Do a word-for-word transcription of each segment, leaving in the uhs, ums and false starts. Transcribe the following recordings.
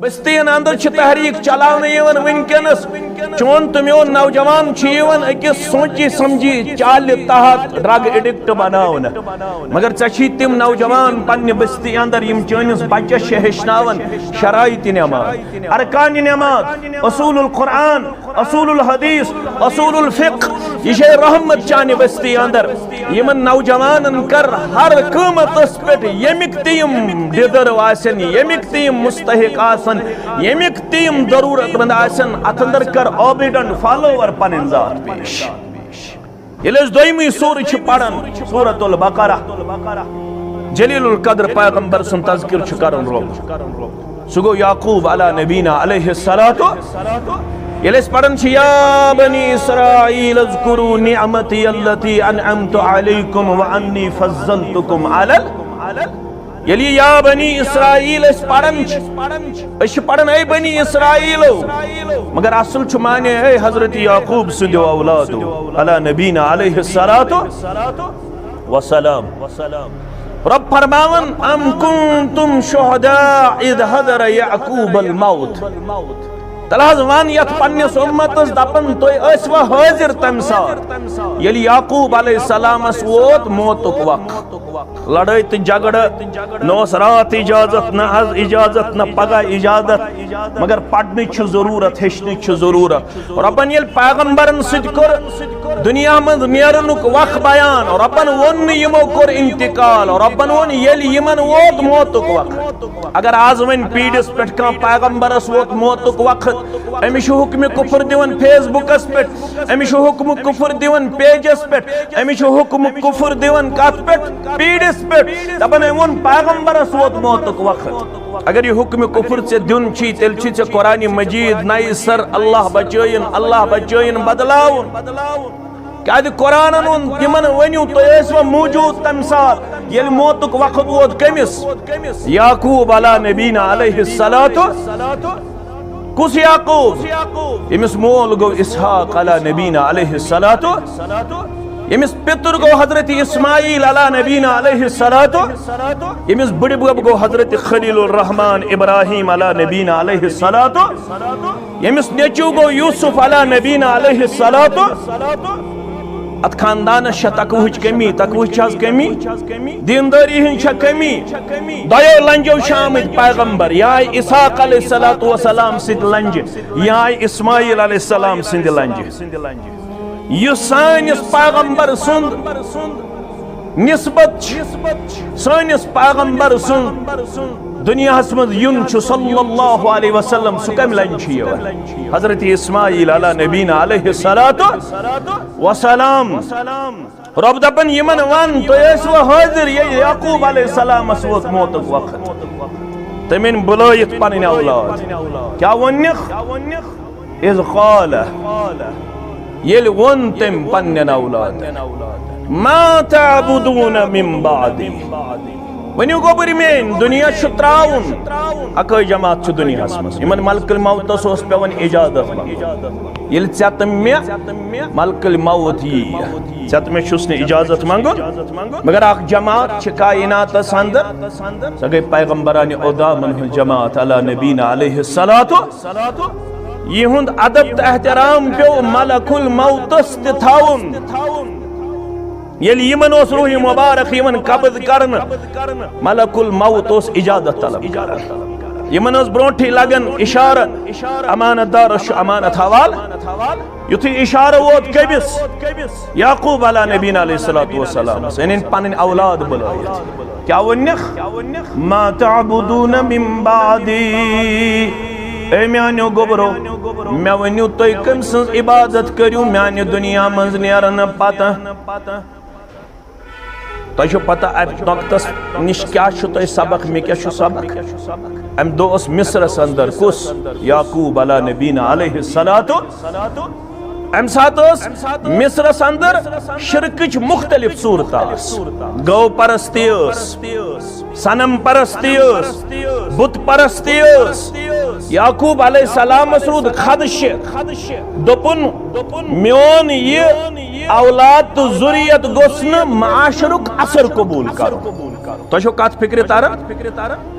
بستین اندر چھِ تحریک چلاونہٕ یِوان وٕنکیٚنس۔ چون تہٕ میون نوجوان چھُ یِوان أکِس سوچی سمجھی چالہِ تحت ڈرگ ایڈکٹ بناونہٕ۔ مگر ژےٚ چھی تِم نوجوان پننہِ بستی اندر، یِم چٲنِس بچس چھِ ہیٚچھناوان شرائط نماز، ارکان نماز، اصول القرآن، اصول الحدیث، اصول الفقہ۔ یہِ چھے رحمت چانہِ بستی اندر۔ یِمن نوجوانن کر ہر قۭمتس پٮ۪ٹھ، ییٚمِکۍ تہِ یِم ڈِزرو آسن، ییٚمِکۍ تہِ یِم مستحق آسن، ییٚمِکۍ تہِ یِم ضروٗرت مند آسن، اتھ اندر کر عابدن فالوور پنٕنۍ ذات پیش۔ ییٚلہِ أسۍ دوٚیمٕے سورٕ چھِ پران، سورۃ البقرہ، جلیل القدر پیغمبر سُنٛد تذکر چھُ کران رب۔ سُہ گوٚو یعقوب علی نبینا علیہ الصلوۃ۔ ییٚلہِ أسۍ پران چھِ، یا بنی اسرائیل اذکروا نعمتی التی انعمت علیکم وانی فضلتکم علی ال-، ییٚلہِ یہِ یا بنی اسرائیل أسۍ پران چھِ، أسۍ چھِ پران، اے بنی اسرائیلو، مگر اصل چھُ معنی، اے حضرت یعقوب سٕنٛدیو اولادو، علی نبینا علیہ الصلوۃ وسلام۔ رب فرماوان، ام کنتم شہداء اذ حضر یعقوب الموت۔ تلہٕ حظ ون یتھ پننِس امتس، دپان، تُہۍ ٲسوا حٲضِر تمہِ ساتہٕ، ییٚلہِ یعقوب علیہ السلامس ووت موتُک وقت؟ لڑٲے تہٕ جھگڑٕ، نہ اوس راتھ اجازت، نہ از اجازت، نہ پگاہ اجازت، مگر پرنٕچ چھِ ضروٗرت، ہیٚچھنٕچ چھِ ضروٗرت۔ رۄبن ییٚلہِ پیغمبرن سۭتۍ کوٚر دُنیا منٛز نیرنُک وق بیان، رۄبن ووٚن نہٕ یِمو کوٚر انتقال، رۄبن ووٚن ییٚلہِ یِمن ووت موتُک وقت۔ اگر آز وۄنۍ پیٖڈِس پٮ۪ٹھ کانٛہہ پیغمبرس ووت موتُک وقت، أمِس چھُ حُکمِ کُفر دِوان فیس بُکس پٮ۪ٹھ، أمِس چھُ حُکمِ کُفر دِوان پیجس پٮ۪ٹھ، أمِس چھُ حُکمِ کُفر دِوان کتھ پٮ۪ٹھ؟ پیٖڈِس پٮ۪ٹھ۔ دپان، أمۍ ووٚن پیغمبرس ووت موتُک وقت۔ اگر یہِ حُکمِ کُفر ژےٚ دیُن چھی، تیٚلہِ چھی ژےٚ قرآنِ مجیٖد نَیہِ سر اللہ بچٲیِن، اللہ بچٲیِن بدلاوُن۔ کیازِ قرآنن ووٚن تِمن، ؤنِو تُہۍ ٲسوا موجود تمہِ ساتہٕ ییٚلہِ موتُک وقت ووت کٔمِس؟ یعقوب علی نبینا علیہ الصلوۃ۔ کُس یعقوب؟ ییٚمِس مول گوٚو اسحاق علی نبینا علیہ الصلوۃ، ییٚمِس پِتُر گوٚو حضرت اسماعیل علی نبینا علیہ الصلوۃ، ییٚمِس بٕڈِ بب گوٚو حضرت خلیل الرحمان ابراہیم علی نبینا علیہ الصلوۃ، ییٚمِس نیٚچوٗ گوٚو یوسف علی نبینا علیہ الصلوۃ۔ اتھ خاندانس چھےٚ تقوہٕچ کمی، تقوہٕچ چھےٚ حظ کمی، دیندٲری ہٕنٛز چھےٚ کمی۔ دۄیو لنجو چھِ آمٕتۍ پیغمبر، یا آیہِ اسحاق علیہ الصلوۃ والسلام سٕنٛدِ لنجہِ، یا آیہِ اسماعیل علیہ السلام سٕنٛدِ لنجہِ۔ یُس سٲنِس پیغمبر سُنٛد نسبت چھِ، سٲنِس پیغمبر سُنٛد دُنیاہس منٛز یُن چھُ صلی اللہ علیہ وسلم، سُہ کمہِ لنجہِ چھُ یِوان؟ حضرت اسماعیل علی نبینا علیہ الصلوۃ والسلام۔ رۄب دپان، یِمن ون، تُہۍ ٲسوٕ حٲضِر ییٚلہِ یعقوب علیہ السلامس ووت موتُک وقت؟ تٔمۍ أنۍ بُلٲیِتھ پنٕنۍ اولاد۔ کیٛاہ ووٚننکھ؟ اذ قال، ییٚلہِ ووٚن تٔمۍ پننٮ۪ن اولادن، ما تعبدون من بعدی، ؤنِو گوٚبُر میٲنۍ، دُنیا چھُ ترٛاوُن، اکٲے جماعت چھُ دُنیاہس منٛز۔ یِمن ملک الموتس اوس پٮ۪وان اجازت منٛگُن۔ ییٚلہِ ژےٚ تہٕ مےٚ ملک الموت یی، ژےٚ تہٕ مےٚ چھُس نہٕ اجازت منٛگُن، مگر اکھ جماعت چھِ کائناتس اندر، سۄ گٔے پیغمبرانِ اودامن ہٕنٛز جماعت علی نبینا علیہ الصلوۃ۔ یِہُنٛد ادب تہٕ احترام پیوٚو ملک الموتس تہِ تھاوُن۔ ییٚلہِ یِمن اوس روح مبارک یِوان قبض کرنہٕ، ملک الموت اوس اجازت طلب کران۔ یِمن ٲس برونٹھٕے لگان اشارٕ، امانت دارس چھُ امانت حوالہٕ۔ یُتھُے اشارٕ ووت کٔمِس؟ یعقوب علی نبینا علیہ الصلوۃ والسلام۔ یعنی پنٕنۍ اولاد بُلٲیِتھ۔ کیٛاہ ووٚننکھ؟ ما تعبدون من بعدی۔ اے میانیو گوٚبرو، مےٚ ؤنِو تُہۍ کٔمۍ سٕنٛز عبادت کٔرِو میانہِ دُنیا منٛز نیرنہٕ پتہٕ؟ تۄہہِ چھو پتہ، اتھ نۄقطس نِش کیٛاہ چھُ تۄہہِ سبق، مےٚ کیٛاہ چھُ سبق؟ امہِ دۄہ اوس مصرس اندر کُس؟ یعقوب علی نبینا علیہ الصلوۃ۔ امہِ ساتہٕ ٲس مصرس اندر شرکٕچ مختلف صورتہٕ آسہٕ۔ گٲو پرستی ٲس، صنم پرستی ٲس، بت پرستی ٲس۔ یعقوب علیہ السلامس روٗد خدشہِ۔ دوٚپُن، میون یہِ اولاد تہٕ ذُریت گوٚژھ نہٕ معاشرُک اثر قبوٗل کرُن۔ تۄہہِ چھو کتھ فکرِ تران؟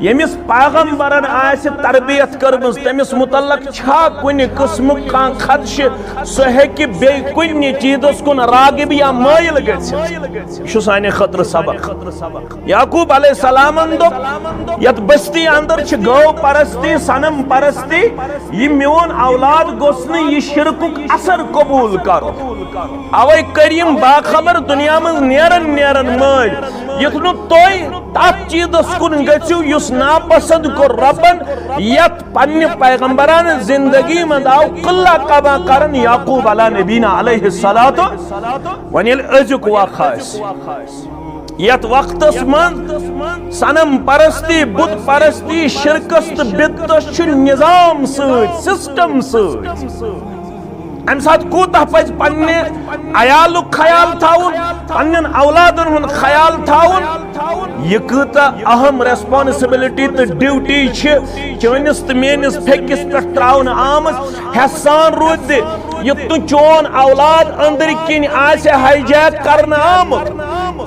ییٚمِس پیغمبرن آسہِ تربیت کٔرمٕژ، تٔمِس متعلق چھا کُنہِ قٕسمُک کانٛہہ خدشہٕ؟ سُہ ہیٚکہِ بیٚیہِ کُنہِ چیٖزس کُن راغب یا مٲیِل گٔژھِتھ۔ یہِ چھُ سانہِ خٲطرٕ سبق۔ یعقوب علیہ السلامن دوٚپ، یتھ بستی اندر چھِ گٲو پرستی، صنم پرستی، یہِ میون اولاد گوٚژھ نہٕ یہِ شرکُک اثر قبول کرُن۔ اوے کٔرۍ یِم باخبر دُنیا منٛز نیران نیران مٲلۍ۔ یُتھ نہٕ تُہۍ تتھ چیٖزس کُن گٔژھِو یُس ناپسند کوٚر رۄبن، یتھ پننہِ پیغمبرانہٕ زندگی منٛز آو قلعہ کباں کرن یعقوب علی نبینا علیہ الصلوۃ۔ وۄنۍ ییٚلہِ أزیُک وقت آسہِ، یتھ وقتس منٛز صنم پرستی، بت پرستی، شرکس تہٕ بدتس چھُ نظام سۭتۍ، سسٹم سۭتۍ۔ امہِ ساتہٕ کوٗتاہ پزِ پننہِ عیالُک خیال تھاوُن، پننٮ۪ن اولادن ہُنٛد خیال تھاوُن؟ یہِ کۭژاہ اہم ریسپانسبلٹی تہٕ ڈیوٹی چھِ چٲنِس تہٕ میٲنِس پھیٚکِس پٮ۪ٹھ تراونہٕ آمٕژ۔ ہٮ۪س سان روٗزِ، یُتھ نہٕ چون اولاد أنٛدرۍ کِنۍ آسہِ ہائی جیک کرنہٕ آمُت۔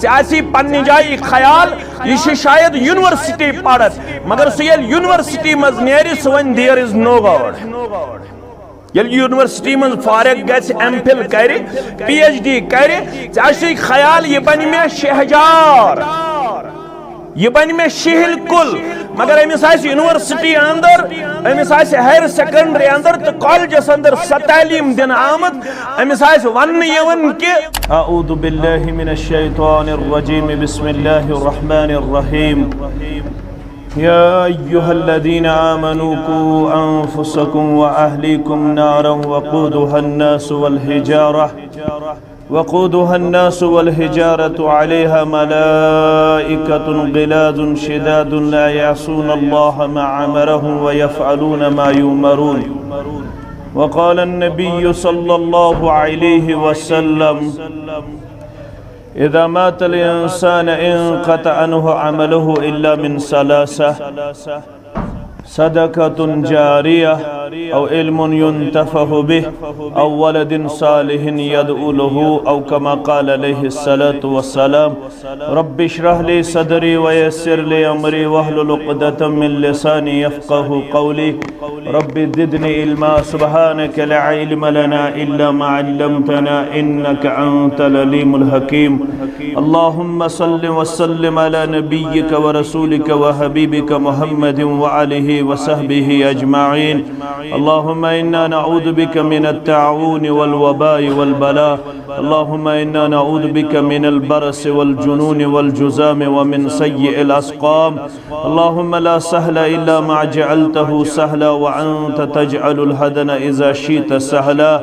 ژےٚ آسی پننہِ جایہِ خیال، یہِ چھُ شاید یونیورسٹی پران، مگر سُہ ییٚلہِ یونیورسٹی منٛز نیرِ، سُہ وَنہِ there is no God۔ ییٚلہِ یونیورسٹی منٛز فارغ گژھِ، ایم فل کرِ، پی ایچ ڈی کرِ، ژےٚ آسی خیال، یہِ بنہِ مےٚ شہجار، یہِ بنہِ مےٚ شِہِل کُل۔ مگر أمِس آسہِ یونیورسٹی اندر، أمِس آسہِ ہایر سیکنڈری اندر تہٕ کالجس اندر سۄ تعلیٖم دِنہٕ آمٕژ، أمِس آسہِ وننہٕ یِوان کہِ اعوذ باللہ من الشیطان الرجیم، بسم اللہ الرحمن الرحیم۔ يا أيها الذين آمنوا قوا أنفسكم وأهليكم نارا وقودها الناس والحجارة، وقودها الناس والحجارة عليها ملائكة غلاظ شداد لا يعصون الله ما أمرهم ويفعلون ما يؤمرون. وقال النبي صلى الله عليه وسلم: إذا مات الإنسان انقطع عنه عمله إلا من ثلاثة: صدقة جارية، أو علم ينتفع به، أو ولد صالح يدعو له، أو كما قال عليه الصلاة والسلام. رب اشرح لي صدري ويسر لي أمري واحلل عقدة من لساني يفقه قولي. رب زدني علما، سبحانك لا علم لنا إلا ما علمتنا إنك أنت العليم الحكيم. اللهم صل وسلم على نبيك ورسولك وحبيبك محمد وآله وصحبه أجمعين. اللهم إنا نعوذ بك من الطاعون والوباء والبلاء. اللهم إنا نعوذ بك من البرص والجنون والجذام ومن سيئ الأسقام. اللهم لا سهل إلا ما جعلته سهلا وأنت تجعل الحزن إذا شئت سهلا.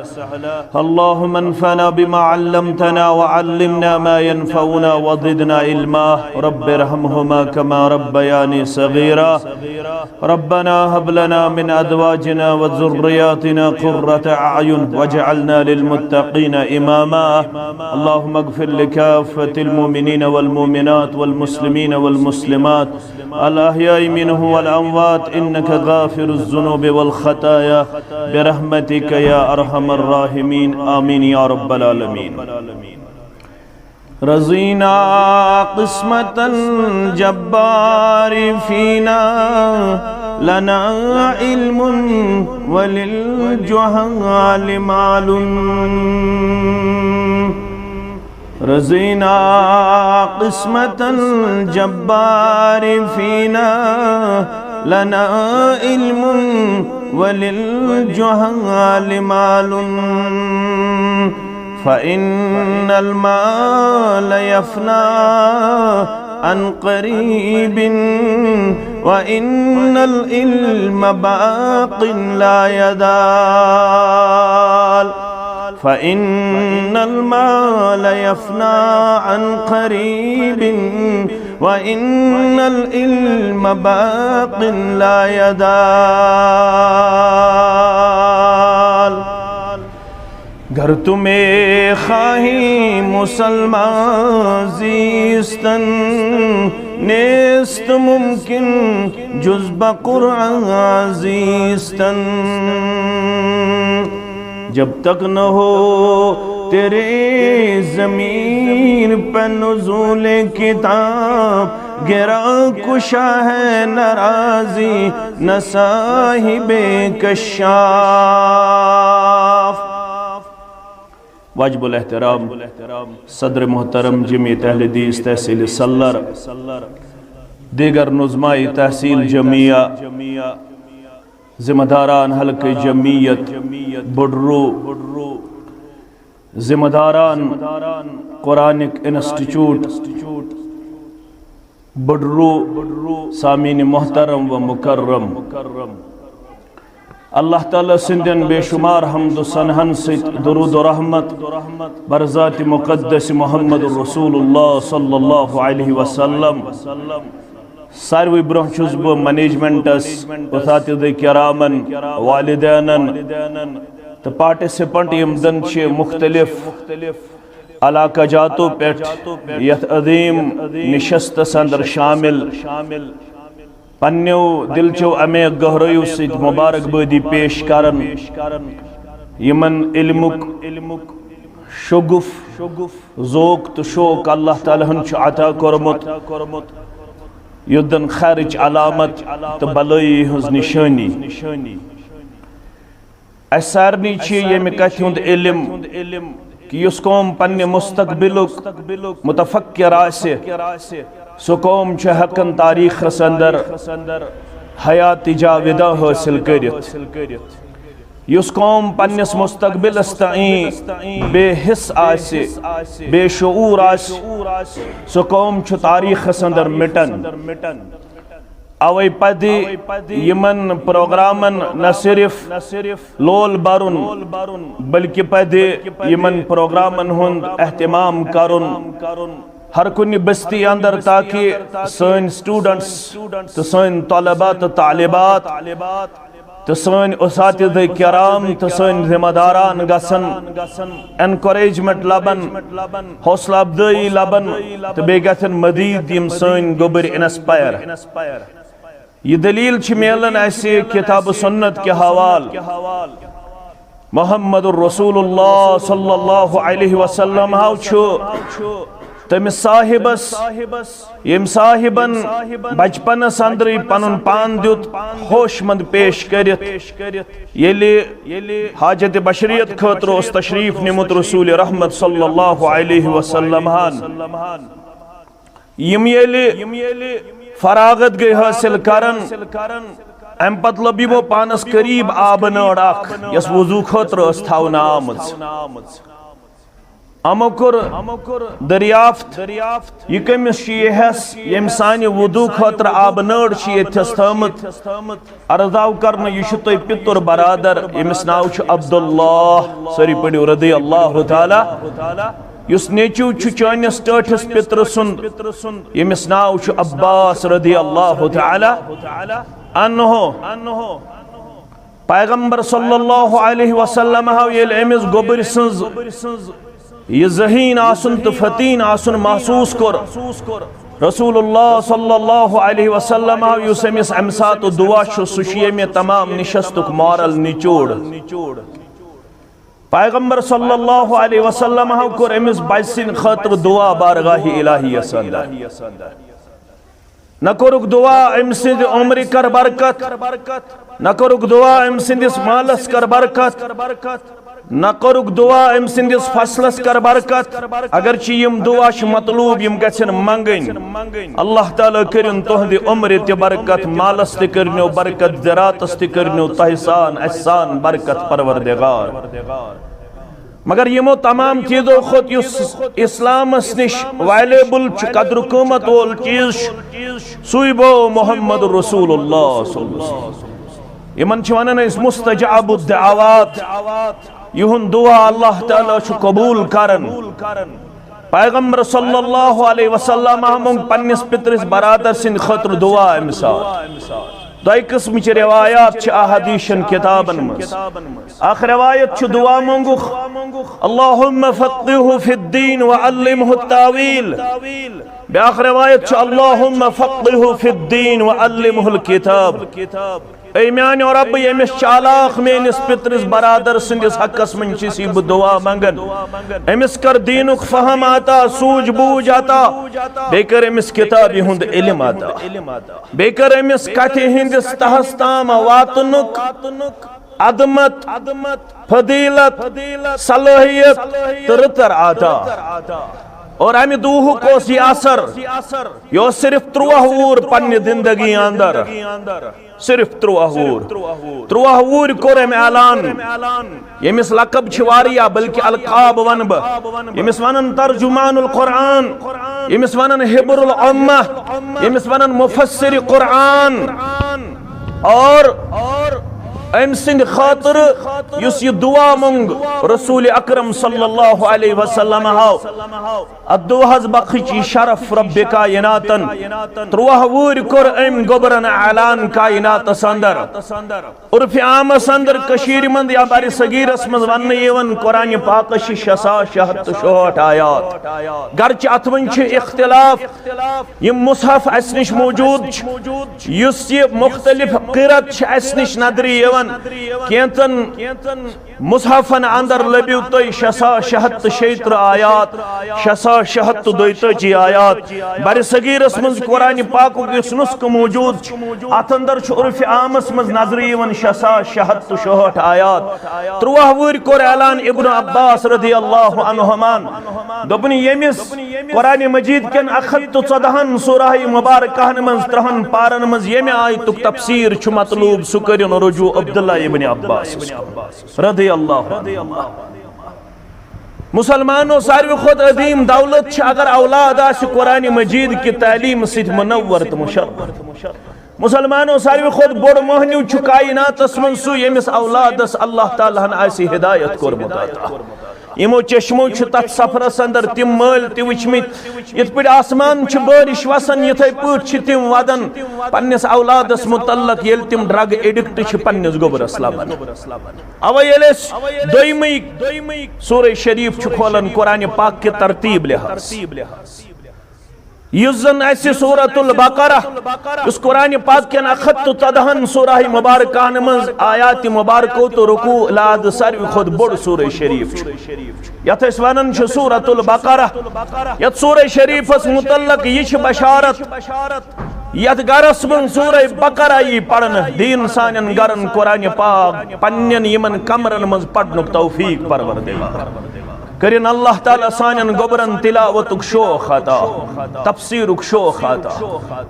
اللهم انفعنا بما علمتنا وعلمنا ما ينفعنا وزدنا علما. رب ارحمهما كما ربياني صغيرا. ربنا هب لنا من أزواجنا وذرياتنا قرة أعين واجعلنا للمتقين إماما. اللهم اغفر لكافة المؤمنين والمؤمنات والمسلمين والمسلمات الأحياء منهم والأموات إنك غافر الذنوب والخطايا برحمتك يا أرحم الراحمين. آمين يا رب العالمين. رضينا قسمة الجبار فينا، لنا علم وللجهال مال. رضينا قسمة الجبار فينا، لنا علم وللجهال مال. فإن المال يفنى عن قريب، وإن العلم باق لا يزال. فإن المال يفنى عن قريب، وإن العلم باق لا يزال. گر تو می‌خواهی مسلمان زیستن، نیست ممکن جز به قرآن زیستن. جب تک نہ ہو تیرے ضمیر پہ نزول کتاب، گراں کشا ہے ناراضی نہ صاحب کشاف۔ واجب الاحترام صدر محترم جمعیت اہل حدیث تحصیل سلر، دیگر نظمائی تحصیل جمعیہ، ذمہ داران حلقہ جمعیت بڈرو، ذمہ داران قرآنک انسٹیٹیوٹ بڈرو، سامعین محترم و مکرم، اللہ تعالیٰ سٕنٛدٮ۪ن بے شمار حمد و ثناہن سۭتۍ درود و رحمت بر ذات مقدس محمد رسول اللہ صلی اللہ علیہ وسلم۔ ساروی برونٛہہ چھُس بہٕ منیجمنٹس، اساتذہ کرامن، والدینن تہٕ پارٹیسپنٹ یِم زن چھِ مختلف علاقہ جاتو پٮ۪ٹھ یتھ عظیم نشستس اندر شامل، پننیو دلچو امیک گہرٲیو سۭتۍ مبارکبٲدی پیش کران، یِمن علمُک شغف، ذوق تہٕ شوق اللہ تعالیٰ ہن چھُ عطا کوٚرمُت، یُتھ زن خیرٕچ علامت تہٕ بلٲیی ہٕنٛز نشٲنی۔ اسہِ سارنٕے چھِ ییٚمہِ کتھِ ہُنٛد علم کہِ یُس قوم پننہِ مستقبلُک متفکر آسہِ، سُہ قوم چھُ ہٮ۪کان تاریخس اندر حیات جاویدہ حٲصِل کٔرِتھ۔ یُس قوم پننِس مستقبلس تام بے حس آسہِ، بے شعور آسہِ، سُہ قوم چھُ تاریخس اندر مٹان۔ اوے پزِ یِمن پروگرامن نہ صرف لول برُن، بلکہ پزِ یِمن پروگرامن ہُنٛد اہتمام کرُن ہر کُنہِ بستی اندر، تاکہ سٲنۍ سٹوڈنٹس تہٕ سٲنۍ طلبہ تہٕ طالبات تہٕ سٲنۍ اساتذہ کرام تہٕ سٲنۍ ذمہ داران گژھن انکریجمنٹ لبن، حوصلہ افزٲیی لبن، تہٕ بیٚیہِ گژھن مزید یِم سٲنۍ گوٚبٕرۍ انسپائر۔ یہ دلیل چھ میلن اسہِ کتاب و سنت کے حوال۔ محمد رسول اللہ صلی اللہ علیہ وسلم ہاو چھ تمس صاحبس، یم صاحبن بچپنس اندری پنن پان دیت ہوش مند پیش کرت، ییلہ حاجت بشریت خاطر اوس تشریف نیمت رسول رحمت صلی اللہ علیہ وسلم ہن۔ یم ییلہ فراغت گئی حاصل کرن، ام پتہ لب یمو پانس قریب آبہ ناڑ اکھ، یس وضو خاطر ٲس تھاونہٕ آمٕژ۔ امو کوٚر دریافت، یہ کٔمِس چھُ یہ حصہٕ، ییٚمۍ سانہِ وضو خاطر آبہٕ نٲر چھِ ییٚتھس تھٲومٕژ؟ عرض آو کرنہٕ، یہ چھُ تۄہہِ پِتُر برادر، ییٚمِس ناو چھُ عبداللہ۔ سٲری پٔرِو رضی اللہ تعالیٰ۔ یُس نیٚچو چھُ چٲنِس ٹٲٹھِس پِترٕ سُنٛد، ییٚمِس ناو چھُ عباس رضی اللہ تعالیٰ عنہ۔ پیغمبر صلی اللہ علیہ وسلم ہاو ییٚلہِ أمِس گوٚبرۍ سٕنٛز یہ ذہین آسُن تہٕ فتین آسُن محسوس کوٚر، رسول اللہ صلی اللہ علیہ وسلم آو یُس أمِس امہِ ساتہٕ دعا چھُ، سُہ چھُ ییٚمہِ تمام نشستُک مارل نچوڑ۔ پیغمبر صلی اللہ علیہ وسلم آو کوٚر أمِس بچہِ سٕنٛدِ خٲطرٕ دعا بارگاہ الہیس اندر۔ نہ کوٚرُکھ دعا أمۍ سٕنٛدِ عمرِ کر برکت، نہ کوٚرُکھ دعا أمۍ سٕنٛدِس مالس کر برکت، نہ کوٚرُکھ دعا أمۍ سٕنٛدِس فصلس کر برکت۔ اگرچہ یم دعا چھِ مطلوب، یم گژھن منگٕنۍ۔ اللہ تعالیٰ کٔرِن تُہنٛدِ عمرِ تہِ برکت، مالس تہِ کٔرنو برکت، زراعتس تہِ کٔرنو تۄہہِ سان، اسہِ سان برکت پروردگار۔ مگر یمو تمام چیزو کھۄتہٕ یُس اسلامس نش ویلیبل چھُ، قدر قۭمت وول چیز چھُ، سُے گوٚو محمد رسول اللہ صلی اللہ علیہ وسلم۔ یمن چھِ ونان أسۍ مستجاب الدعوات، یہُنٛد دعا اللہ تعالیٰ چھُ قبول کران۔ پیغمبر صلی اللہ علیہ وسلم مونگ پننِس پترِس برادر سٕنٛدِ خٲطرٕ دعا امہِ ساتہٕ۔ دۄیہِ قٕسمٕچ روایات چھِ احادیثن کتابن منٛز۔ اکھ روایت چھُ دعا مونگُکھ، اللہم فقہہ فی الدین وعلمہ التاویل۔ بیاکھ روایت چھُ، اللہم فقہہ فی الدین وعلمہ الکتاب۔ اے میانہِ رۄبہٕ، ییٚمِس چالاک میٲنِس پِترِس برادر سٕنٛدِس حقس منٛز چھُس بہٕ دُعا منٛگان، أمِس کر دیٖنُک فہم عطا، سوٗجھ بوٗجھ عطا، بیٚیہِ کر أمِس کِتابہِ ہُنٛد علم عطا، بیٚیہِ کر أمِس کتھِ ہٕنٛدِس تہس تام واتنُک عظمت، فضیلت، صلٲحیت تہٕ رٕژر عطا۔ اور امہِ دُہُک اوس یہِ اثر، یہِ اوس صرف ترٛوہ وُہُر پننہِ زندگی اندر، صرف ترٛوہ وُہُر۔ ترٛوہ وُہُر کوٚر أمۍ اعلان، ییٚمِس لقب چھِ واریاہ، بلکہِ القاب ونہٕ بہٕ، ییٚمِس ونان ترجمان القرآن، ییٚمِس ونان حبر الامہ، ییٚمِس ونان مفسر قرآن۔ اور أمۍ سٕنٛدِ خٲطرٕ یُس یہِ دُعا مۄنگ رسول اکرم صلی اللہ علیہ وسلم ہاو، اتھ دُعاہس بخش یہِ شرف رب کائناتن۔ ترٛوہ وُہٕرۍ کوٚر أمۍ گوٚبرن اعلان کائناتس اندر۔ عرف عامس اندر کشیٖرِ منٛز یا بر صغیرس منٛز وننہٕ یِوان قرآن پاکس چھِ شےٚ ساس شےٚ ہتھ تہٕ شُہٲٹھ آیات۔ گرچہ اتھ منٛز چھِ اختلاف، یِم مصحف اسہِ نِش موجود چھِ، یُس یہِ مختلف قرت چھِ اسہِ نِش نظرِ یِوان، کینٛژن مصحفن اندر لبِو تُہۍ شےٚ ساس شےٚ ہتھ تہٕ شیٚیہِ ترٕٛہ آیات، شےٚ ساس شےٚ ہتھ تہٕ دۄیہِ تٲجی آیات۔ بر صغیرس منٛز قرآن پاکُک یُس نسخہٕ موجود چھُ، اتھ اندر چھُ عرف عامس منٛز نظرِ یِوان شےٚ ساس شےٚ ہتھ تہٕ شُہٲٹھ آیات۔ ترٛوہ وُہٕرۍ کوٚر اعلان ابن عباس رضی اللہ عنہمان، دوٚپُن، ییٚمِس قرآن مجید کٮ۪ن اکھ ہتھ تہٕ ژۄدہن سورہ مبارکہن منٛز ترٕٛہن پارن منٛز ییٚمہِ آیتُک تفسیر چھُ مطلوب، سُہ کٔرِن رجوع عبداللہ ابن عباس رضی اللہ عنہ۔ مسلمانو، ساروی کھۄتہٕ عظیم دولت چھِ اگر اولاد آسہِ قرآن مجید کہِ تعلیٖم سۭتۍ منور تہٕ مشرف۔ مسلمانو، ساروی کھۄتہٕ بوٚڑ مۄہنیو چھُ کائناتس منٛز سُہ، ییٚمِس اولادس اللہ تعالیٰ ہن آسہِ ہدایت کوٚرمُت عطا۔ یِمو چشمو چھِ تتھ سفرس اندر تِم مٲلۍ تہِ وٕچھمٕتۍ، یِتھ پٲٹھۍ آسمان چھِ بٲرِش وسان، یِتھے پٲٹھۍ چھِ تِم ودان پننِس اولادس متعلق، ییٚلہِ تِم ڈرگ ایڈکٹ چھِ پننِس گوٚبرس لبان۔ اوا ییٚلہِ أسۍ دوٚیمٕے سورہ شریف چھُ کھولان قرآن پاک کہِ ترتیب لحاظ، یُس زن اسہِ سورۃ البقرہ، یُس قرآن پاک کٮ۪ن اکھ ہتھ تہٕ ژۄدہن سورہ مبارکہن منٛز آیات مبارکو تہٕ رکوع لاد ساروی کھۄتہٕ بوٚڑ سورہ شریف چھُ، یتھ أسۍ ونان چھِ سورۃ البقرہ، یتھ سورہ شریفس متعلق یہِ چھِ بشارت، یتھ گرس منٛز سورہ بقرہ یی پرنہٕ، دِیِن سانٮ۪ن گرن قرآن پاک پننٮ۪ن یِمن کمرن منٛز پرنُک توفیق پروردگار۔ کٔرِن اللہ تعالیٰ سانٮ۪ن گوٚبرن تلاوتُک شوق عطا، تفسیرُک شوق عطا۔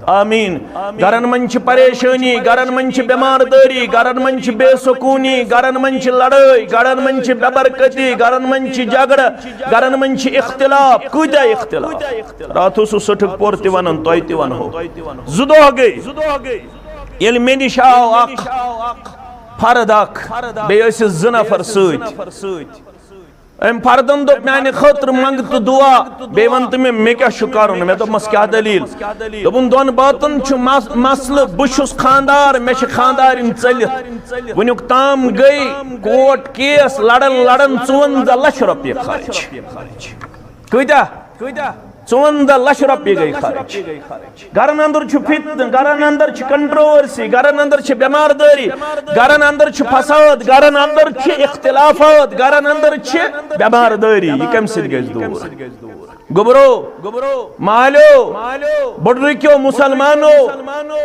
آمین۔ گرن منٛز چھِ پریشٲنی، گرن منٛز چھِ بیمار دٲری، گرن منٛز چھِ بے سکوٗنی، گرن منٛز چھِ لڑٲے، گرن منٛز چھِ بے برکتی، گرن منٛز چھِ جھگڑٕ، گرن منٛز چھِ اختلاف۔ کۭتیاہ اختلاف؟ راتھ اوسُس سٹھک پور تہِ ونان، تۄہہِ تہِ ونہو۔ زٕ دۄہ گٔے، ییٚلہِ مےٚ نِش آو اکھ فرد اکھ، بیٚیہِ ٲسِس زٕ نفر سۭتۍ۔ أمۍ فردن دوٚپ، "میانہِ خٲطرٕ منٛگ تہٕ دُعا، بیٚیہِ وَن تہٕ مےٚ، مےٚ کیٛاہ چھُ کَرُن؟" مےٚ دوٚپمَس، "کیٛاہ دٔلیٖل؟" دوٚپُن، "دۄن باتن چھُ مس-، مسلہٕ، بہٕ چھُس خانٛدار، مےٚ چھِ خانٛدارِنۍ ژٔلِتھ۔ وٕنیُک تام گٔے کوٹ کیس لڑن لڑن ژُوَنزاہ لچھ رۄپیہِ خرٕچ۔" کۭتیاہ؟ ژُوَنزاہ لچھ رۄپیہِ گٔے خرٕچ۔ گرن اندر چھُ فتنہٕ، گرن اندر چھِ کنٹروورسی، گرن اندر چھِ بیمار دٲری، گرن اندر چھُ فساد، گرن اندر چھِ اختلافات، گرن اندر چھِ بیمار دٲری۔ یہِ کمہِ سۭتۍ گژھِ دوٗر؟ گوٚبرو، مالیو، بُڈرٕکیو، مسلمانو،